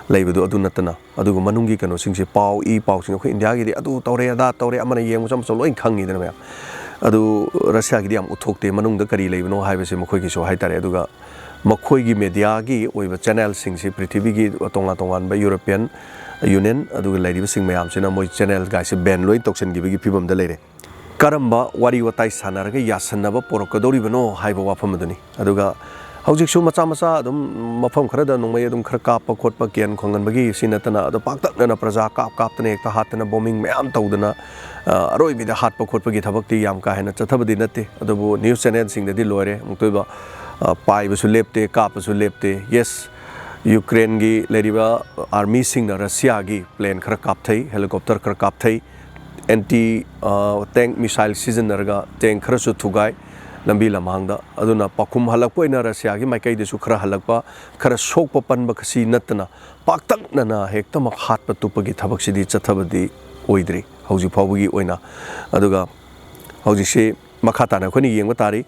ꯂꯩꯕꯗꯣ, ꯑꯗꯨ ꯅꯠꯇꯅ, ꯑꯗꯨꯒ ꯃꯅꯨꯡꯒꯤ ꯀꯩꯅꯣꯁꯤꯡꯁꯦ, ꯄꯥꯎ, ꯏ ꯄꯥꯎꯁꯤꯡ, ꯑꯩꯈꯣꯏ ꯏꯟꯗꯤꯌꯥꯒꯤꯗꯤ ꯑꯗꯨ ꯇꯧꯔꯦ, ꯑꯗꯥ ꯇꯧꯔꯦ, ꯑꯃꯅ ꯌꯦꯡꯕꯁꯨ ꯑꯃꯁꯨ ꯂꯣꯏ ꯈꯪꯉꯤꯗꯅ ꯃꯌꯥꯝ꯫ ꯑꯗꯨ ꯔꯁꯤꯌꯥꯒꯤꯗꯤ ꯌꯥꯝ ꯎꯠꯊꯣꯛꯇꯦ, ꯃꯅꯨꯡꯗ ꯀꯔꯤ ꯂꯩꯕꯅꯣ ꯍꯥꯏꯕꯁꯦ ꯃꯈꯣꯏꯒꯤꯁꯨ ꯍꯥꯏꯇꯥꯔꯦ꯫ ꯑꯗꯨꯒ ꯃꯈꯣꯏꯒꯤ mediaꯒꯤ ꯑꯣꯏꯕ channelꯁꯤꯡꯁꯤ ꯄ꯭ꯔꯤꯊꯤꯕꯤꯒꯤ ꯇꯣꯉꯥꯟ ꯇꯣꯉꯥꯟꯕ European Union ꯑꯗꯨꯒ ꯂꯩꯔꯤꯕꯁꯤꯡ ꯃꯌꯥꯝꯁꯤꯅ ꯃꯣꯏ channelꯒꯥꯏꯁꯦ ban ꯂꯣꯏ ꯇꯧꯁꯤꯟꯈꯤꯕꯒꯤ ꯐꯤꯕꯝꯗ ꯂꯩꯔꯦ꯫ ꯀꯔꯝꯕ ꯋꯥꯔꯤ ꯋꯥꯇꯥꯏ ꯁꯥꯟꯅꯔꯒ ꯌꯥꯁꯟꯅꯕ ꯄꯣꯔꯛꯀꯗꯧꯔꯤꯕꯅꯣ ꯍꯥꯏꯕ ꯋꯥꯐꯝ ꯑꯗꯨꯅꯤ꯫ ꯑꯗꯨꯒ ꯍꯧꯖꯤꯛꯁꯨ ꯃꯆꯥ ꯃꯆꯥ ꯑꯗꯨꯝ ꯃꯐꯝ ꯈꯔꯗ ꯅꯣꯡꯃꯩ ꯑꯗꯨꯝ ꯈꯔ ꯀꯥꯞꯄ ꯈꯣꯠꯄ, ꯀꯤꯌꯟ ꯈꯣꯡꯍꯟꯕꯒꯤ ꯁꯤ ꯅꯠꯇꯅ, ꯑꯗꯣ ꯄꯥꯛꯇꯛꯅꯅ ꯄ꯭ꯔꯖꯥ ꯀꯥꯞ ꯀꯥꯞꯇꯅ, ꯍꯦꯛꯇ ꯍꯥꯠꯇꯅ, bombing ꯃꯌꯥꯝ ꯇꯧꯗꯅ, ꯑ, ꯑꯔꯣꯏꯕꯤꯗ ꯍꯥꯠꯄ ꯈꯣꯠꯄꯒꯤ ꯊꯕꯛꯇꯤ ꯌꯥꯝ ꯀꯥ ꯍꯦꯟꯅ ꯆꯠꯊꯕꯗꯤ ꯅꯠꯇꯦ꯫ ꯑꯗꯨꯕꯨ news channelꯁꯤꯡꯗꯗꯤ ꯂꯣꯏꯔꯦ꯫ ꯑꯃꯨꯛꯇꯣꯏꯕ, ꯑ, ꯄꯥꯏꯕꯁꯨ ꯂꯦꯞꯇꯦ, ꯀꯥꯞꯄꯁꯨ ꯂꯦꯞꯇꯦ꯫ Yes, ꯌꯨꯀ꯭ꯔꯦꯟꯒꯤ ꯂꯩꯔꯤꯕ armyꯁꯤꯡꯅ ꯔꯁꯤꯌꯥꯒꯤ plane ꯈꯔ ꯀꯥꯞꯊꯩ, helicopter ꯈꯔ ꯀꯥꯞꯊꯩ, anti, ꯑ, tank missile ꯁꯤꯖꯤꯟꯅꯔꯒ tank ꯈꯔꯁꯨ ꯊꯨꯒꯥꯏ꯫ ꯂꯝꯕꯤ ꯂꯝꯍꯥꯡꯗ꯫ ꯑꯗꯨꯅ ꯄꯥꯎꯈꯨꯝ ꯍꯜꯂꯛꯄ ꯑꯣꯏꯅ ꯔꯁꯤꯌꯥꯒꯤ ꯃꯥꯏꯀꯩꯗꯁꯨ ꯈꯔ ꯍꯜꯂꯛꯄ, ꯈꯔ ꯁꯣꯛꯄ ꯄꯟꯕ ꯈꯁꯤ ꯅꯠꯇꯅ ꯄꯥꯛꯇꯛꯅꯅ ꯍꯦꯛꯇꯃꯛ ꯍꯥꯠꯄ ꯇꯨꯞꯄꯒꯤ ꯊꯕꯛꯁꯤꯗꯤ ꯆꯠꯊꯕꯗꯤ ꯑꯣꯏꯗ꯭ꯔꯤ ꯍꯧꯖꯤꯛ ꯐꯥꯎꯕꯒꯤ ꯑꯣꯏꯅ꯫ ꯑꯗꯨꯒ ꯍꯧꯖꯤꯛꯁꯤ ꯃꯈꯥ ꯇꯥꯅ ꯑꯩꯈꯣꯏꯅ ꯌꯦꯡꯕ ꯇꯥꯔꯤ꯫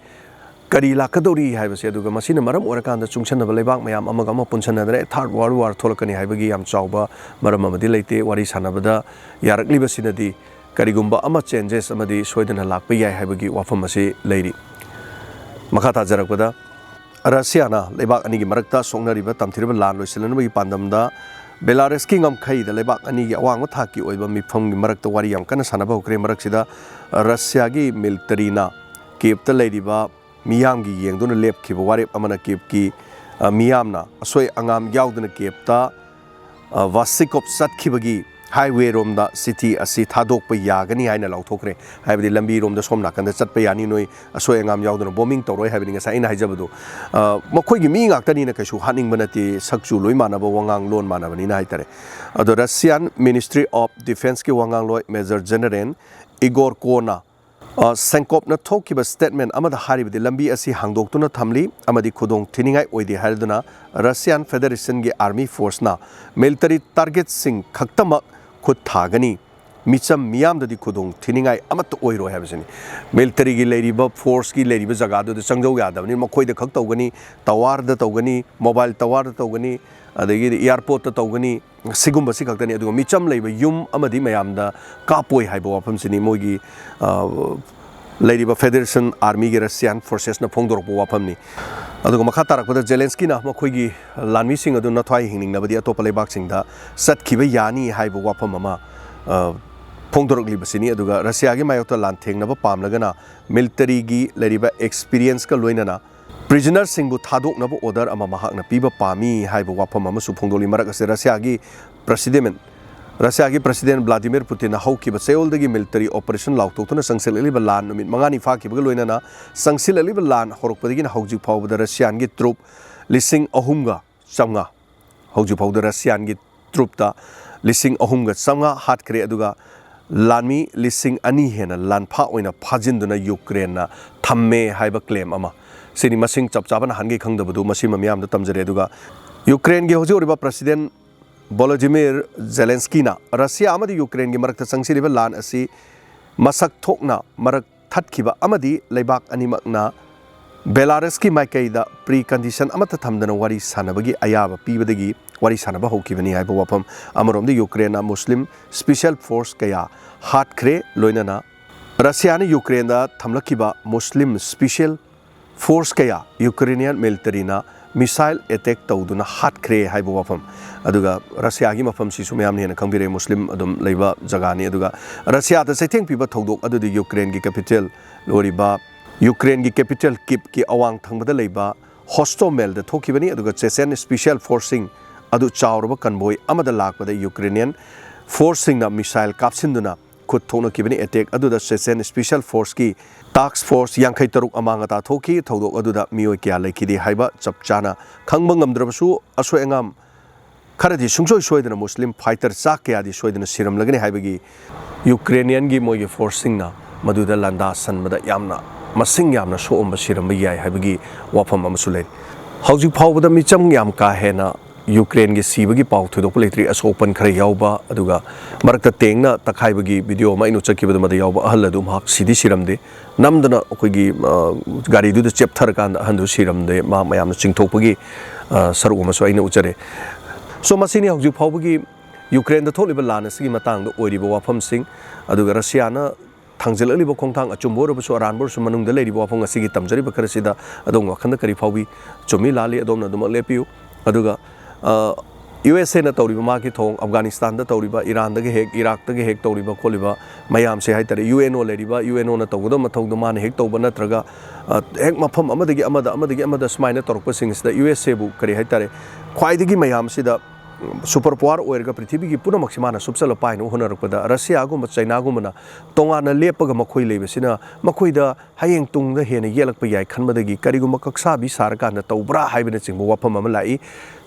ꯀꯔꯤ ꯂꯥꯛꯀꯗꯧꯔꯤ ꯍꯥꯏꯕꯁꯦ, ꯑꯗꯨꯒ ꯃꯁꯤꯅ ꯃꯔꯝ ꯑꯣꯏꯔꯀꯥꯟꯗ ꯆꯨꯡꯁꯟꯅꯕ ꯂꯩꯕꯥꯛ ꯃꯌꯥꯝ ꯑꯃꯒ ꯑꯃ ꯄꯨꯟꯁꯟꯅꯗꯅ ꯊꯥꯔꯠ ꯋꯥꯔꯜ ꯋꯥꯔ ꯊꯣꯛꯂꯛꯀꯅꯤ ꯍꯥꯏꯕꯒꯤ ꯌꯥꯝ ꯆꯥꯎꯕ ꯃꯔꯝ ꯑꯃꯗꯤ ꯂꯩꯇꯦ꯫ ꯋꯥꯔꯤ ꯁꯥꯟꯅꯕꯗ ꯌꯥꯔꯛꯂꯤꯕꯁꯤꯅꯗꯤ ꯀꯔꯤꯒꯨꯝꯕ ꯑꯃ ꯆꯦꯟꯖꯦꯁ ꯑꯃꯗꯤ ꯁꯣꯏꯗꯅ ꯂꯥꯛꯄ ꯌꯥꯏ ꯍꯥꯏꯕꯒꯤ ꯋꯥꯐꯝ ꯑꯁꯤ ꯂꯩꯔꯤ꯫ ꯃꯈꯥ ꯇꯥꯖꯔꯛꯄꯗ, ꯔꯁꯤꯌꯥꯅ ꯂꯩꯕꯥꯛ ꯑꯅꯤꯒꯤ ꯃꯔꯛꯇ ꯁꯣꯛꯅꯔꯤꯕ ꯇꯝꯊꯤꯔꯕ ꯂꯥꯟ ꯂꯣꯏꯁꯤꯜꯍꯟꯕꯒꯤ ꯄꯥꯟꯗꯝꯗ ꯕꯦꯂꯥꯔꯁꯀꯤ ꯉꯝꯈꯩꯗ ꯂꯩꯕꯥꯛ ꯑꯅꯤꯒꯤ ꯑꯋꯥꯡꯕ ꯊꯥꯛꯀꯤ ꯑꯣꯏꯕ ꯃꯤꯐꯝꯒꯤ ꯃꯔꯛꯇ ꯋꯥꯔꯤ ꯌꯥꯝ ꯀꯟꯅ ꯁꯥꯟꯅꯕ ꯍꯧꯈ꯭ꯔꯦ꯫ ꯃꯔꯛꯁꯤꯗ ꯔꯁꯤꯌꯥꯒꯤ ꯃꯤꯂꯤꯇꯔꯤꯅ ꯀꯤꯞꯇ ꯂꯩꯔꯤꯕ ꯃꯤꯌꯥꯝꯒꯤ ꯌꯦꯡꯗꯨꯅ ꯂꯦꯞꯈꯤꯕ ꯋꯥꯔꯦꯞ ꯑꯃꯅ ꯀꯤꯞꯀꯤ, ꯑ, ꯃꯤꯌꯥꯝꯅ ꯑꯁꯣꯏ ꯑꯉꯥꯝ ꯌꯥꯎꯗꯅ ꯀꯤꯞꯇ, ꯑ, ꯚꯥꯁꯤꯀꯣꯞ ꯆꯠꯈꯤꯕꯒꯤ ꯍꯥꯏꯋꯦꯔꯣꯝꯗ ꯁꯤꯇꯤ ꯑꯁꯤ ꯊꯥꯗꯣꯛꯄ ꯌꯥꯒꯅꯤ ꯍꯥꯏꯅ ꯂꯥꯎꯊꯣꯛꯈ꯭ꯔꯦ꯫ ꯍꯥꯏꯕꯗꯤ ꯂꯝꯕꯤꯔꯣꯝꯗ ꯁꯣꯝ ꯅꯥꯀꯟꯗ ꯆꯠꯄ ꯌꯥꯅꯤ, ꯅꯣꯏ ꯑꯁꯣꯏ ꯑꯉꯥꯝ ꯌꯥꯎꯗꯅ ꯕꯣꯝꯕꯤꯡ ꯇꯧꯔꯣꯏ ꯍꯥꯏꯕꯅꯤ ꯉꯁꯥꯏ ꯑꯩꯅ ꯍꯥꯏꯖꯕꯗꯣ꯫ ꯑ, ꯃꯈꯣꯏꯒꯤ ꯃꯤ ꯉꯥꯛꯇꯅꯤꯅ ꯀꯩꯁꯨ ꯍꯥꯠꯅꯤꯡꯕ ꯅꯠꯇꯦ, ꯁꯛꯆꯨ ꯂꯣꯏ ꯃꯥꯟꯅꯕ, ꯋꯥꯉꯥꯡꯂꯣꯟ ꯃꯥꯟꯅꯕꯅꯤꯅ ꯍꯥꯏꯇꯥꯔꯦ꯫ ꯑꯗꯣ ꯔꯁꯤꯌꯥꯟ ꯃꯤꯅꯤꯁꯇ꯭ꯔꯤ ꯑꯣꯐ ꯗꯤꯐꯦꯟꯁꯀꯤ ꯋꯥꯉꯥꯡꯂꯣꯏ ꯃꯦꯖꯔ ꯖꯦꯅꯔꯦꯜ ꯏꯒꯣꯔ ꯀꯣꯅ, ꯑ, ꯁꯦꯡꯀꯣꯞꯅ ꯊꯣꯛꯈꯤꯕ ꯁ꯭ꯇꯦꯠꯃꯦꯟ ꯑꯃꯗ ꯍꯥꯏꯔꯤꯕꯗꯤ ꯂꯝꯕꯤ ꯑꯁꯤ ꯍꯥꯡꯗꯣꯛꯇꯨꯅ ꯊꯝꯂꯤ ꯑꯃꯗꯤ ꯈꯨꯗꯣꯡ ꯊꯤꯅꯤꯡꯉꯥꯏ ꯑꯣꯏꯗꯦ ꯍꯥꯏꯗꯨꯅ ꯔꯁꯤꯌꯥꯟ ꯐꯦꯗꯔꯦꯁꯟꯒꯤ ꯑꯥꯔꯃꯤ ꯐꯣꯔꯁꯅ ꯃꯤꯂꯤꯇꯔꯤ ꯇꯥꯔꯒꯦꯠꯁꯤꯡ ꯈꯛꯇꯃꯛ ꯈꯨꯠ ꯊꯥꯒꯅꯤ, ꯃꯤꯆꯝ ꯃꯤꯌꯥꯝꯗꯗꯤ ꯈꯨꯗꯣꯡ ꯊꯤꯅꯤꯡꯉꯥꯏ ꯑꯃꯠꯇ ꯑꯣꯏꯔꯣꯏ ꯍꯥꯏꯕꯁꯤꯅꯤ꯫ ꯃꯤꯂꯤꯇꯔꯤꯒꯤ ꯂꯩꯔꯤꯕ ꯐꯣꯔꯁꯀꯤ ꯂꯩꯔꯤꯕ ꯖꯒꯥꯗꯨꯗ ꯆꯪꯖꯧ ꯌꯥꯗꯕꯅꯤ꯫ ꯃꯈꯣꯏꯗ ꯈꯛ ꯇꯧꯒꯅꯤ, ꯇꯋꯥꯔꯗ ꯇꯧꯒꯅꯤ, ꯃꯣꯕꯥꯏꯜ ꯇꯋꯥꯔꯗ ꯇꯧꯒꯅꯤ, ꯑꯗꯒꯤꯗꯤ ꯑꯦꯌꯥꯔꯄꯣꯔꯠꯇ ꯇꯧꯒꯅꯤ꯫ ꯁꯤꯒꯨꯝꯕꯁꯤ ꯈꯛꯇꯅꯤ꯫ ꯑꯗꯨꯒ ꯃꯤꯆꯝ ꯂꯩꯕ ꯌꯨꯝ ꯑꯃꯗꯤ ꯃꯌꯥꯝꯗ ꯀꯥꯞꯄꯣꯏ ꯍꯥꯏꯕ ꯋꯥꯐꯝꯁꯤꯅꯤ ꯃꯣꯏꯒꯤ, ꯑ, ꯂꯩꯔꯤꯕ ꯐꯦꯗꯔꯦꯁꯟ ꯑꯥꯔꯃꯤꯒꯤ ꯔꯁꯤꯌꯥꯟ ꯐꯣꯔꯁꯦꯁꯅ ꯐꯣꯡꯗꯣꯔꯛꯄ ꯋꯥꯐꯝꯅꯤ꯫ ꯑꯗꯨꯒ ꯃꯈꯥ ꯇꯥꯔꯛꯄꯗ ꯖꯦꯂꯦꯟꯁꯀꯤꯅ ꯃꯈꯣꯏꯒꯤ ꯂꯥꯟꯃꯤꯁꯤꯡ ꯑꯗꯨ ꯅꯊ꯭ꯋꯥꯏ ꯍꯤꯡꯅꯤꯡꯂꯕꯗꯤ ꯑꯇꯣꯞꯄ ꯂꯩꯕꯥꯛꯁꯤꯡꯗ ꯆꯠꯈꯤꯕ ꯌꯥꯅꯤ ꯍꯥꯏꯕ ꯋꯥꯐꯝ ꯑꯃ, ꯑ, ꯐꯣꯡꯗꯣꯔꯛꯂꯤꯕꯁꯤꯅꯤ꯫ ꯑꯗꯨꯒ ꯔꯁꯤꯌꯥꯒꯤ ꯃꯥꯌꯣꯛꯇ ꯂꯥꯟꯊꯦꯡꯅꯕ ꯄꯥꯝꯂꯒꯅ ꯃꯤꯂꯤꯇꯔꯤꯒꯤ ꯂꯩꯔꯤꯕ ꯑꯦꯛꯁꯄꯤꯔꯤꯌꯦꯟꯁꯀ ꯂꯣꯏꯅꯅ ꯄ꯭ꯔꯤꯖꯅꯔꯁꯤꯡꯕꯨ ꯊꯥꯗꯣꯛꯅꯕ ꯑꯣꯔꯗꯔ ꯑꯃ ꯃꯍꯥꯛꯅ ꯄꯤꯕ ꯄꯥꯝꯃꯤ ꯍꯥꯏꯕ ꯋꯥꯐꯝ ꯑꯃꯁꯨ ꯐꯣꯡꯗꯣꯛꯂꯤ꯫ ꯃꯔꯛ ꯑꯁꯤꯗ ꯔꯁꯤꯌꯥꯒꯤ ꯄ꯭ꯔꯁꯤꯗꯦꯟ, ꯔꯁꯤꯌꯥꯒꯤ ꯄ꯭ꯔꯁꯤꯗꯦꯟ ꯚ꯭ꯂꯥꯗꯤꯃꯤꯔ ꯄꯨꯇꯤꯟꯅ ꯍꯧꯈꯤꯕ ꯆꯌꯣꯜꯗꯒꯤ ꯃꯤꯂꯤꯇꯔꯤ ꯑꯣꯄꯔꯦꯁꯟ ꯂꯥꯎꯊꯣꯛꯇꯨꯅ ꯆꯪꯁꯤꯜꯂꯛꯂꯤꯕ ꯂꯥꯟ ꯅꯨꯃꯤꯠ ꯃꯉꯥꯅꯤ ꯐꯥꯈꯤꯕꯒ ꯂꯣꯏꯅꯅ ꯆꯪꯁꯤꯜꯂꯛꯂꯤꯕ ꯂꯥꯟ ꯍꯧꯔꯛꯄꯗꯒꯤꯅ ꯍꯧꯖꯤꯛ ꯐꯥꯎꯕꯗ ꯔꯁꯤꯌꯥꯟꯒꯤ ꯇ꯭ꯔꯨꯞ ꯂꯤꯁꯤꯡ ꯑꯍꯨꯝꯒ ꯆꯥꯝꯃꯉꯥ, ꯍꯧꯖꯤꯛ ꯐꯥꯎꯗ ꯔꯁꯤꯌꯥꯟꯒꯤ ꯇ꯭ꯔꯨꯞꯇ ꯂꯤꯁꯤꯡ ꯑꯍꯨꯝꯒ ꯆꯥꯝꯃꯉꯥ ꯍꯥꯠꯈ꯭ꯔꯦ꯫ ꯑꯗꯨꯒ ꯂꯥꯟꯃꯤ ꯂꯤꯁꯤꯡ ꯑꯅꯤ ꯍꯦꯟꯅ ꯂꯥꯟꯐꯥ ꯑꯣꯏꯅ ꯐꯥꯖꯤꯟꯗꯨꯅ ꯌꯨꯀ꯭ꯔꯦꯟꯅ ꯊꯝꯃꯦ ꯍꯥꯏꯕ claim ꯑꯃ꯫ ꯁꯤꯅꯤ ꯃꯁꯤꯡ ꯆꯞ ꯆꯥꯕ ꯅꯍꯥꯟꯒꯩ ꯈꯪꯗꯕꯗꯨ ꯃꯁꯤꯃ ꯃꯤꯌꯥꯝꯗ ꯇꯝꯖꯔꯦ꯫ ꯑꯗꯨꯒ ꯌꯨꯀ꯭ꯔꯦꯟꯒꯤ ꯍꯧꯖꯤꯛ ꯑꯣꯏꯔꯤꯕ President Volodymyr Zelenskyꯅ ꯔꯁꯤꯌꯥ ꯑꯃꯗꯤ ꯌꯨꯀ꯭ꯔꯦꯟꯒꯤ ꯃꯔꯛꯇ ꯆꯪꯁꯤꯜꯂꯤꯕ ꯂꯥꯟ ꯑꯁꯤ ꯃꯁꯛ ꯊꯣꯛꯅ ꯃꯔꯛ ꯊꯠꯈꯤꯕ ꯑꯃꯗꯤ ꯂꯩꯕꯥꯛ ꯑꯅꯤꯃꯛꯅ ꯕꯦꯂꯥꯔꯁꯀꯤ ꯃꯥꯏꯀꯩꯗ precondition ꯑꯃꯠꯇ ꯊꯝꯗꯅ ꯋꯥꯔꯤ ꯁꯥꯟꯅꯕꯒꯤ ꯑꯌꯥꯕ ꯄꯤꯕꯗꯒꯤ ꯋꯥꯔꯤ ꯁꯥꯟꯅꯕ ꯍꯧꯈꯤꯕꯅꯤ ꯍꯥꯏꯕ ꯋꯥꯐꯝ꯫ ꯑꯃꯔꯣꯝꯗ ꯌꯨꯀ꯭ꯔꯦꯟꯅ ꯃꯨꯁꯂꯤꯝ special force ꯀꯌꯥ ꯍꯥꯠꯈ꯭ꯔꯦ, ꯂꯣꯏꯅꯅ ꯔꯁꯤꯌꯥꯅ ꯌꯨꯀ꯭ꯔꯦꯟꯗ ꯊꯝꯂꯛꯈꯤꯕ ꯃꯨꯁꯂꯤꯝ special force ꯀꯌꯥ ꯌꯨꯀ꯭ꯔꯦꯅꯤꯌꯟ militaryꯅ missile attack ꯇꯧꯗꯨꯅ ꯍꯥꯠꯈ꯭ꯔꯦ ꯍꯥꯏꯕ ꯋꯥꯐꯝ꯫ ꯑꯗꯨꯒ ꯔꯁꯤꯌꯥꯒꯤ ꯃꯐꯝꯁꯤꯁꯨ ꯃꯌꯥꯝꯅ ꯍꯦꯟꯅ ꯈꯪꯕꯤꯔꯦ, ꯃꯨꯁꯂꯤꯝ ꯑꯗꯨꯝ ꯂꯩꯕ ꯖꯒꯥꯅꯤ꯫ ꯑꯗꯨꯒ ꯔꯁꯤꯌꯥꯗ ꯆꯩꯊꯦꯡ ꯄꯤꯕ ꯊꯧꯗꯣꯛ ꯑꯗꯨꯗꯤ ꯌꯨꯀ꯭ꯔꯦꯟꯒꯤ capital ꯑꯣꯏꯔꯤꯕ, ꯌꯨꯀ꯭ꯔꯦꯟꯒꯤ capital ꯀꯤꯞꯀꯤ ꯑꯋꯥꯡ ꯊꯪꯕꯗ ꯂꯩꯕ ꯍꯣꯁꯇꯣꯃꯦꯜꯗ ꯊꯣꯛꯈꯤꯕꯅꯤ꯫ ꯑꯗꯨꯒ Chechen special forceꯁꯤꯡ ꯑꯗꯨ ꯆꯥꯎꯔꯕ convoy ꯑꯃꯗ ꯂꯥꯛꯄꯗ ꯌꯨꯀ꯭ꯔꯦꯅꯤꯌꯟ forceꯁꯤꯡꯅ missile ꯀꯥꯞꯁꯤꯟꯗꯨꯅ ꯈꯨꯠ ꯊꯣꯛꯅꯈꯤꯕꯅꯤ꯫ Attack ꯑꯗꯨꯗ Chechen special forceꯀꯤ task force ꯌꯥꯡꯈꯩ ꯇꯔꯨꯛ ꯑꯃꯥꯡ ꯑꯇꯥ ꯊꯣꯛꯈꯤ꯫ ꯊꯧꯗꯣꯛ ꯑꯗꯨꯗ ꯃꯤꯑꯣꯏ ꯀꯌꯥ ꯂꯩꯈꯤꯗꯦ ꯍꯥꯏꯕ ꯆꯞ ꯆꯥꯅ ꯈꯪꯕ ꯉꯝꯗ꯭ꯔꯕꯁꯨ, ꯑꯁꯣꯏ ꯑꯉꯥꯝ ꯈꯔꯗꯤ ꯁꯨꯡꯁꯣꯏ ꯁꯣꯏꯗꯅ ꯃꯨꯁꯂꯤꯝ fighter ꯆꯥ ꯀꯌꯥꯗꯤ ꯁꯣꯏꯗꯅ ꯁꯤꯔꯝꯂꯒꯅꯤ ꯍꯥꯏꯕꯒꯤ ꯌꯨꯀ꯭ꯔꯦꯅꯤꯌꯟꯒꯤ ꯃꯣꯏꯒꯤ forceꯁꯤꯡꯅ ꯃꯗꯨꯗ ꯂꯥꯟꯗꯥꯁꯟꯕꯗ ꯌꯥꯝꯅ ꯃꯁꯤꯡ ꯌꯥꯝꯅ ꯁꯣꯛꯑꯝꯕ ꯁꯤꯔꯝꯕ ꯌꯥꯏ ꯍꯥꯏꯕꯒꯤ ꯋꯥꯐꯝ ꯑꯃꯁꯨ ꯂꯩꯔꯤ꯫ ꯍꯧꯖꯤꯛ ꯐꯥꯎꯕꯗ ꯃꯤꯆꯝ ꯌꯥꯝ ꯀꯥ ꯍꯦꯟꯅ ꯌꯨꯀ꯭ꯔꯦꯟꯒꯤ ꯁꯤꯕꯒꯤ ꯄꯥꯎ ꯊꯣꯏꯗꯣꯛꯄ ꯂꯩꯇ꯭ꯔꯤ꯫ ꯑꯁꯣꯛ ꯑꯄꯟ ꯈꯔ ꯌꯥꯎꯕ, ꯑꯗꯨꯒ ꯃꯔꯛꯇ tankꯅ ꯇꯛꯈꯥꯏꯕꯒꯤ video ꯑꯃ ꯑꯩꯅ ꯎꯠꯆꯈꯤꯕꯗꯨ ꯃꯗ ꯌꯥꯎꯕ ꯑꯍꯜ ꯑꯗꯨ ꯃꯍꯥꯛ ꯁꯤꯗꯤ ꯁꯤꯔꯝꯗꯦ꯫ ꯅꯝꯗꯅ ꯑꯩꯈꯣꯏꯒꯤ, ꯑ, ꯒꯥꯔꯤꯗꯨꯗ ꯆꯦꯞꯊꯔꯀꯥꯟꯗ ꯑꯍꯟꯗꯨ ꯁꯤꯔꯝꯗꯦ꯫ ꯃꯥ ꯃꯌꯥꯝꯅ ꯆꯤꯡꯊꯣꯛꯄꯒꯤ, ꯑ, ꯁꯔꯨꯛ ꯑꯃꯁꯨ ꯑꯩꯅ ꯎꯠꯆꯔꯦ꯫ So, ꯃꯁꯤꯅꯤ ꯍꯧꯖꯤꯛ ꯐꯥꯎꯕꯒꯤ ꯌꯨꯀ꯭ꯔꯦꯟꯗ ꯊꯣꯛꯂꯤꯕ ꯂꯥꯟ ꯑꯁꯤꯒꯤ ꯃꯇꯥꯡꯗ ꯑꯣꯏꯔꯤꯕ ꯋꯥꯐꯝꯁꯤꯡ꯫ ꯑꯗꯨꯒ ꯔꯁꯤꯌꯥꯅ ꯊꯥꯡꯖꯤꯜꯂꯛꯂꯤꯕ ꯈꯣꯡꯊꯥꯡ ꯑꯆꯨꯝꯕ ꯑꯣꯏꯔꯕꯁꯨ, ꯑꯔꯥꯟꯕ ꯑꯣꯏꯔꯁꯨ, ꯃꯅꯨꯡꯗ ꯂꯩꯔꯤꯕ ꯋꯥꯐꯝ ꯉꯁꯤꯒꯤ ꯇꯝꯖꯔꯤꯕ ꯈꯔꯁꯤꯗ ꯑꯗꯣꯝꯒꯤ ꯋꯥꯈꯜꯗ ꯀꯔꯤ ꯐꯥꯎꯏ? ꯆꯨꯝꯃꯤ ꯂꯥꯜꯂꯤ, ꯑꯗꯣꯝꯅ ꯑꯗꯨꯃꯛ ꯂꯦꯞꯄꯤꯌꯨ꯫ ꯑꯗꯨꯒ, ꯑ, USAꯅ ꯇꯧꯔꯤꯕ ꯃꯥꯒꯤ ꯊꯧꯑꯣꯡ, ꯑꯐꯒꯥꯅꯤꯁꯇꯥꯟꯗ ꯇꯧꯔꯤꯕ, ꯏꯔꯥꯟꯗꯒ ꯍꯦꯛ, ꯏꯔꯥꯛꯇꯒ ꯍꯦꯛ ꯇꯧꯔꯤꯕ ꯈꯣꯠꯂꯤꯕ ꯃꯌꯥꯝꯁꯦ ꯍꯥꯏꯇꯥꯔꯦ, UNO ꯂꯩꯔꯤꯕ, UNOꯅ ꯇꯧꯒꯗꯕ ꯃꯊꯧꯗꯣ ꯃꯥꯅ ꯍꯦꯛ ꯇꯧꯕ ꯅꯠꯇ꯭ꯔꯒ, ꯑ, ꯍꯦꯛ ꯃꯐꯝ ꯑꯃꯗꯒꯤ ꯑꯃꯗ, ꯑꯃꯗꯒꯤ ꯑꯃꯗ ꯁꯨꯃꯥꯏꯅ ꯇꯧꯔꯛꯄꯁꯤꯡꯁꯤꯗ USAꯕꯨ ꯀꯔꯤ ꯍꯥꯏꯇꯥꯔꯦ, ꯈ꯭ꯋꯥꯏꯗꯒꯤ ꯃꯌꯥꯝꯁꯤꯗ super power ꯑꯣꯏꯔꯒ ꯄ꯭ꯔꯤꯊꯤꯕꯤꯒꯤ ꯄꯨꯝꯅꯃꯛꯁꯤ ꯃꯥꯅ ꯁꯨꯞꯆꯜꯂ ꯄꯥꯏꯅꯕ ꯍꯣꯠꯅꯔꯛꯄꯗ, ꯔꯁꯤꯌꯥꯒꯨꯝꯕ, ꯆꯩꯅꯥꯒꯨꯝꯕꯅ ꯇꯣꯉꯥꯟꯅ ꯂꯦꯞꯄꯒ ꯃꯈꯣꯏ ꯂꯩꯕꯁꯤꯅ ꯃꯈꯣꯏꯗ ꯍꯌꯦꯡ ꯇꯨꯡꯗ ꯍꯦꯟꯅ ꯌꯦꯠꯂꯛꯄ ꯌꯥꯏ ꯈꯟꯕꯗꯒꯤ ꯀꯔꯤꯒꯨꯝꯕ ꯀꯛꯁꯥꯕꯤ ꯁꯥꯔꯀꯥꯟꯗ ꯇꯧꯕ꯭ꯔꯥ ꯍꯥꯏꯕꯅꯆꯤꯡꯕ ꯋꯥꯐꯝ ꯑꯃ ꯂꯥꯛꯏ꯫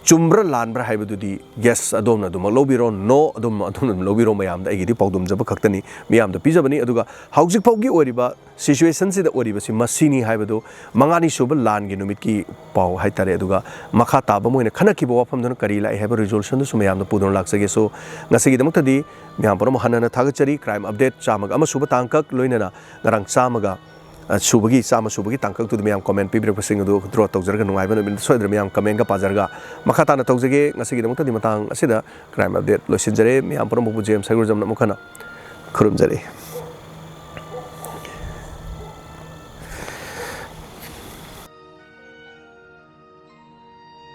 ꯆꯨꯝꯕ꯭ꯔꯥ ꯂꯥꯟꯕ꯭ꯔꯥ ꯍꯥꯏꯕꯗꯨꯗꯤ ꯒꯦꯁ ꯑꯗꯣꯝꯅ ꯑꯗꯨꯃꯛ ꯂꯧꯕꯤꯔꯣ, ꯅꯣ ꯑꯗꯨꯝ ꯑꯗꯣꯝꯅ ꯑꯗꯨꯝ ꯂꯧꯕꯤꯔꯣ꯫ ꯃꯌꯥꯝꯗ ꯑꯩꯒꯤꯗꯤ ꯄꯥꯎꯗꯝꯖꯕ ꯈꯛꯇꯅꯤ, ꯃꯤꯌꯥꯝꯗ ꯄꯤꯖꯕꯅꯤ꯫ ꯑꯗꯨꯒ ꯍꯧꯖꯤꯛ ꯐꯥꯎꯒꯤ ꯑꯣꯏꯔꯤꯕ ꯁꯤꯆꯨꯋꯦꯁꯟꯁꯤꯗ ꯑꯣꯏꯔꯤꯕꯁꯤ ꯃꯁꯤꯅꯤ ꯍꯥꯏꯕꯗꯨ ꯃꯉꯥꯅꯤ ꯁꯨꯕ ꯂꯥꯟꯒꯤ ꯅꯨꯃꯤꯠꯀꯤ ꯄꯥꯎ ꯍꯥꯏꯇꯥꯔꯦ꯫ ꯑꯗꯨꯒ ꯃꯈꯥ ꯇꯥꯕ ꯃꯣꯏꯅ ꯈꯟꯅꯈꯤꯕ ꯋꯥꯐꯝꯗꯨꯅ ꯀꯔꯤ ꯂꯥꯛꯏ ꯍꯥꯏꯕ ꯔꯤꯖꯣꯂꯨꯁꯟꯗꯨꯁꯨ ꯃꯌꯥꯝꯗ ꯄꯨꯗꯨꯅ ꯂꯥꯛꯆꯒꯦ꯫ So, ꯉꯁꯤꯒꯤꯗꯃꯛꯇꯗꯤ ꯃꯌꯥꯝ ꯄꯨꯝꯅꯃꯛ ꯍꯟꯅ ꯍꯟꯅ ꯊꯥꯒꯠꯆꯔꯤ꯫ ꯀ꯭ꯔꯥꯏꯝ ꯑꯞꯗꯦꯠ ꯆꯥꯝꯃꯒ ꯑꯃ ꯁꯨꯕ ꯇꯥꯡꯀꯛ, ꯂꯣꯏꯅꯅ ꯉꯔꯥꯡ ꯆꯥꯝꯃꯒ, ꯑ, ꯁꯨꯕꯒꯤ, ꯆꯥꯝꯃ ꯁꯨꯕꯒꯤ ꯇꯥꯡꯀꯛꯇꯨꯗ ꯃꯌꯥꯝ ꯀꯣꯃꯦꯟ ꯄꯤꯕꯤꯔꯛꯄꯁꯤꯡ ꯑꯗꯨ ꯗ꯭ꯔꯣ ꯇꯧꯖꯔꯒ, ꯅꯨꯡꯉꯥꯏꯕ ꯅꯨꯃꯤꯠ ꯁꯣꯏꯗꯅ ꯃꯌꯥꯝ ꯀꯃꯦꯟꯒ ꯄꯥꯖꯔꯒ, ꯃꯈꯥ ꯇꯥꯅ ꯇꯧꯖꯒꯦ꯫ ꯉꯁꯤꯒꯤꯗꯃꯛꯇꯗꯤ ꯃꯇꯥꯡ ꯑꯁꯤꯗ ꯀ꯭ꯔꯥꯏꯝ ꯑꯞꯗꯦꯠ ꯂꯣꯏꯁꯤꯟꯖꯔꯦ꯫ ꯃꯌꯥꯝ ꯄꯨꯝꯅꯃꯛꯄꯨ ꯖꯦꯝꯁ ꯁꯩꯒꯨꯔꯖꯝꯅ ꯑꯃꯨꯛ ꯍꯟꯅ ꯈꯨꯔꯨꯝꯖꯔꯤ꯫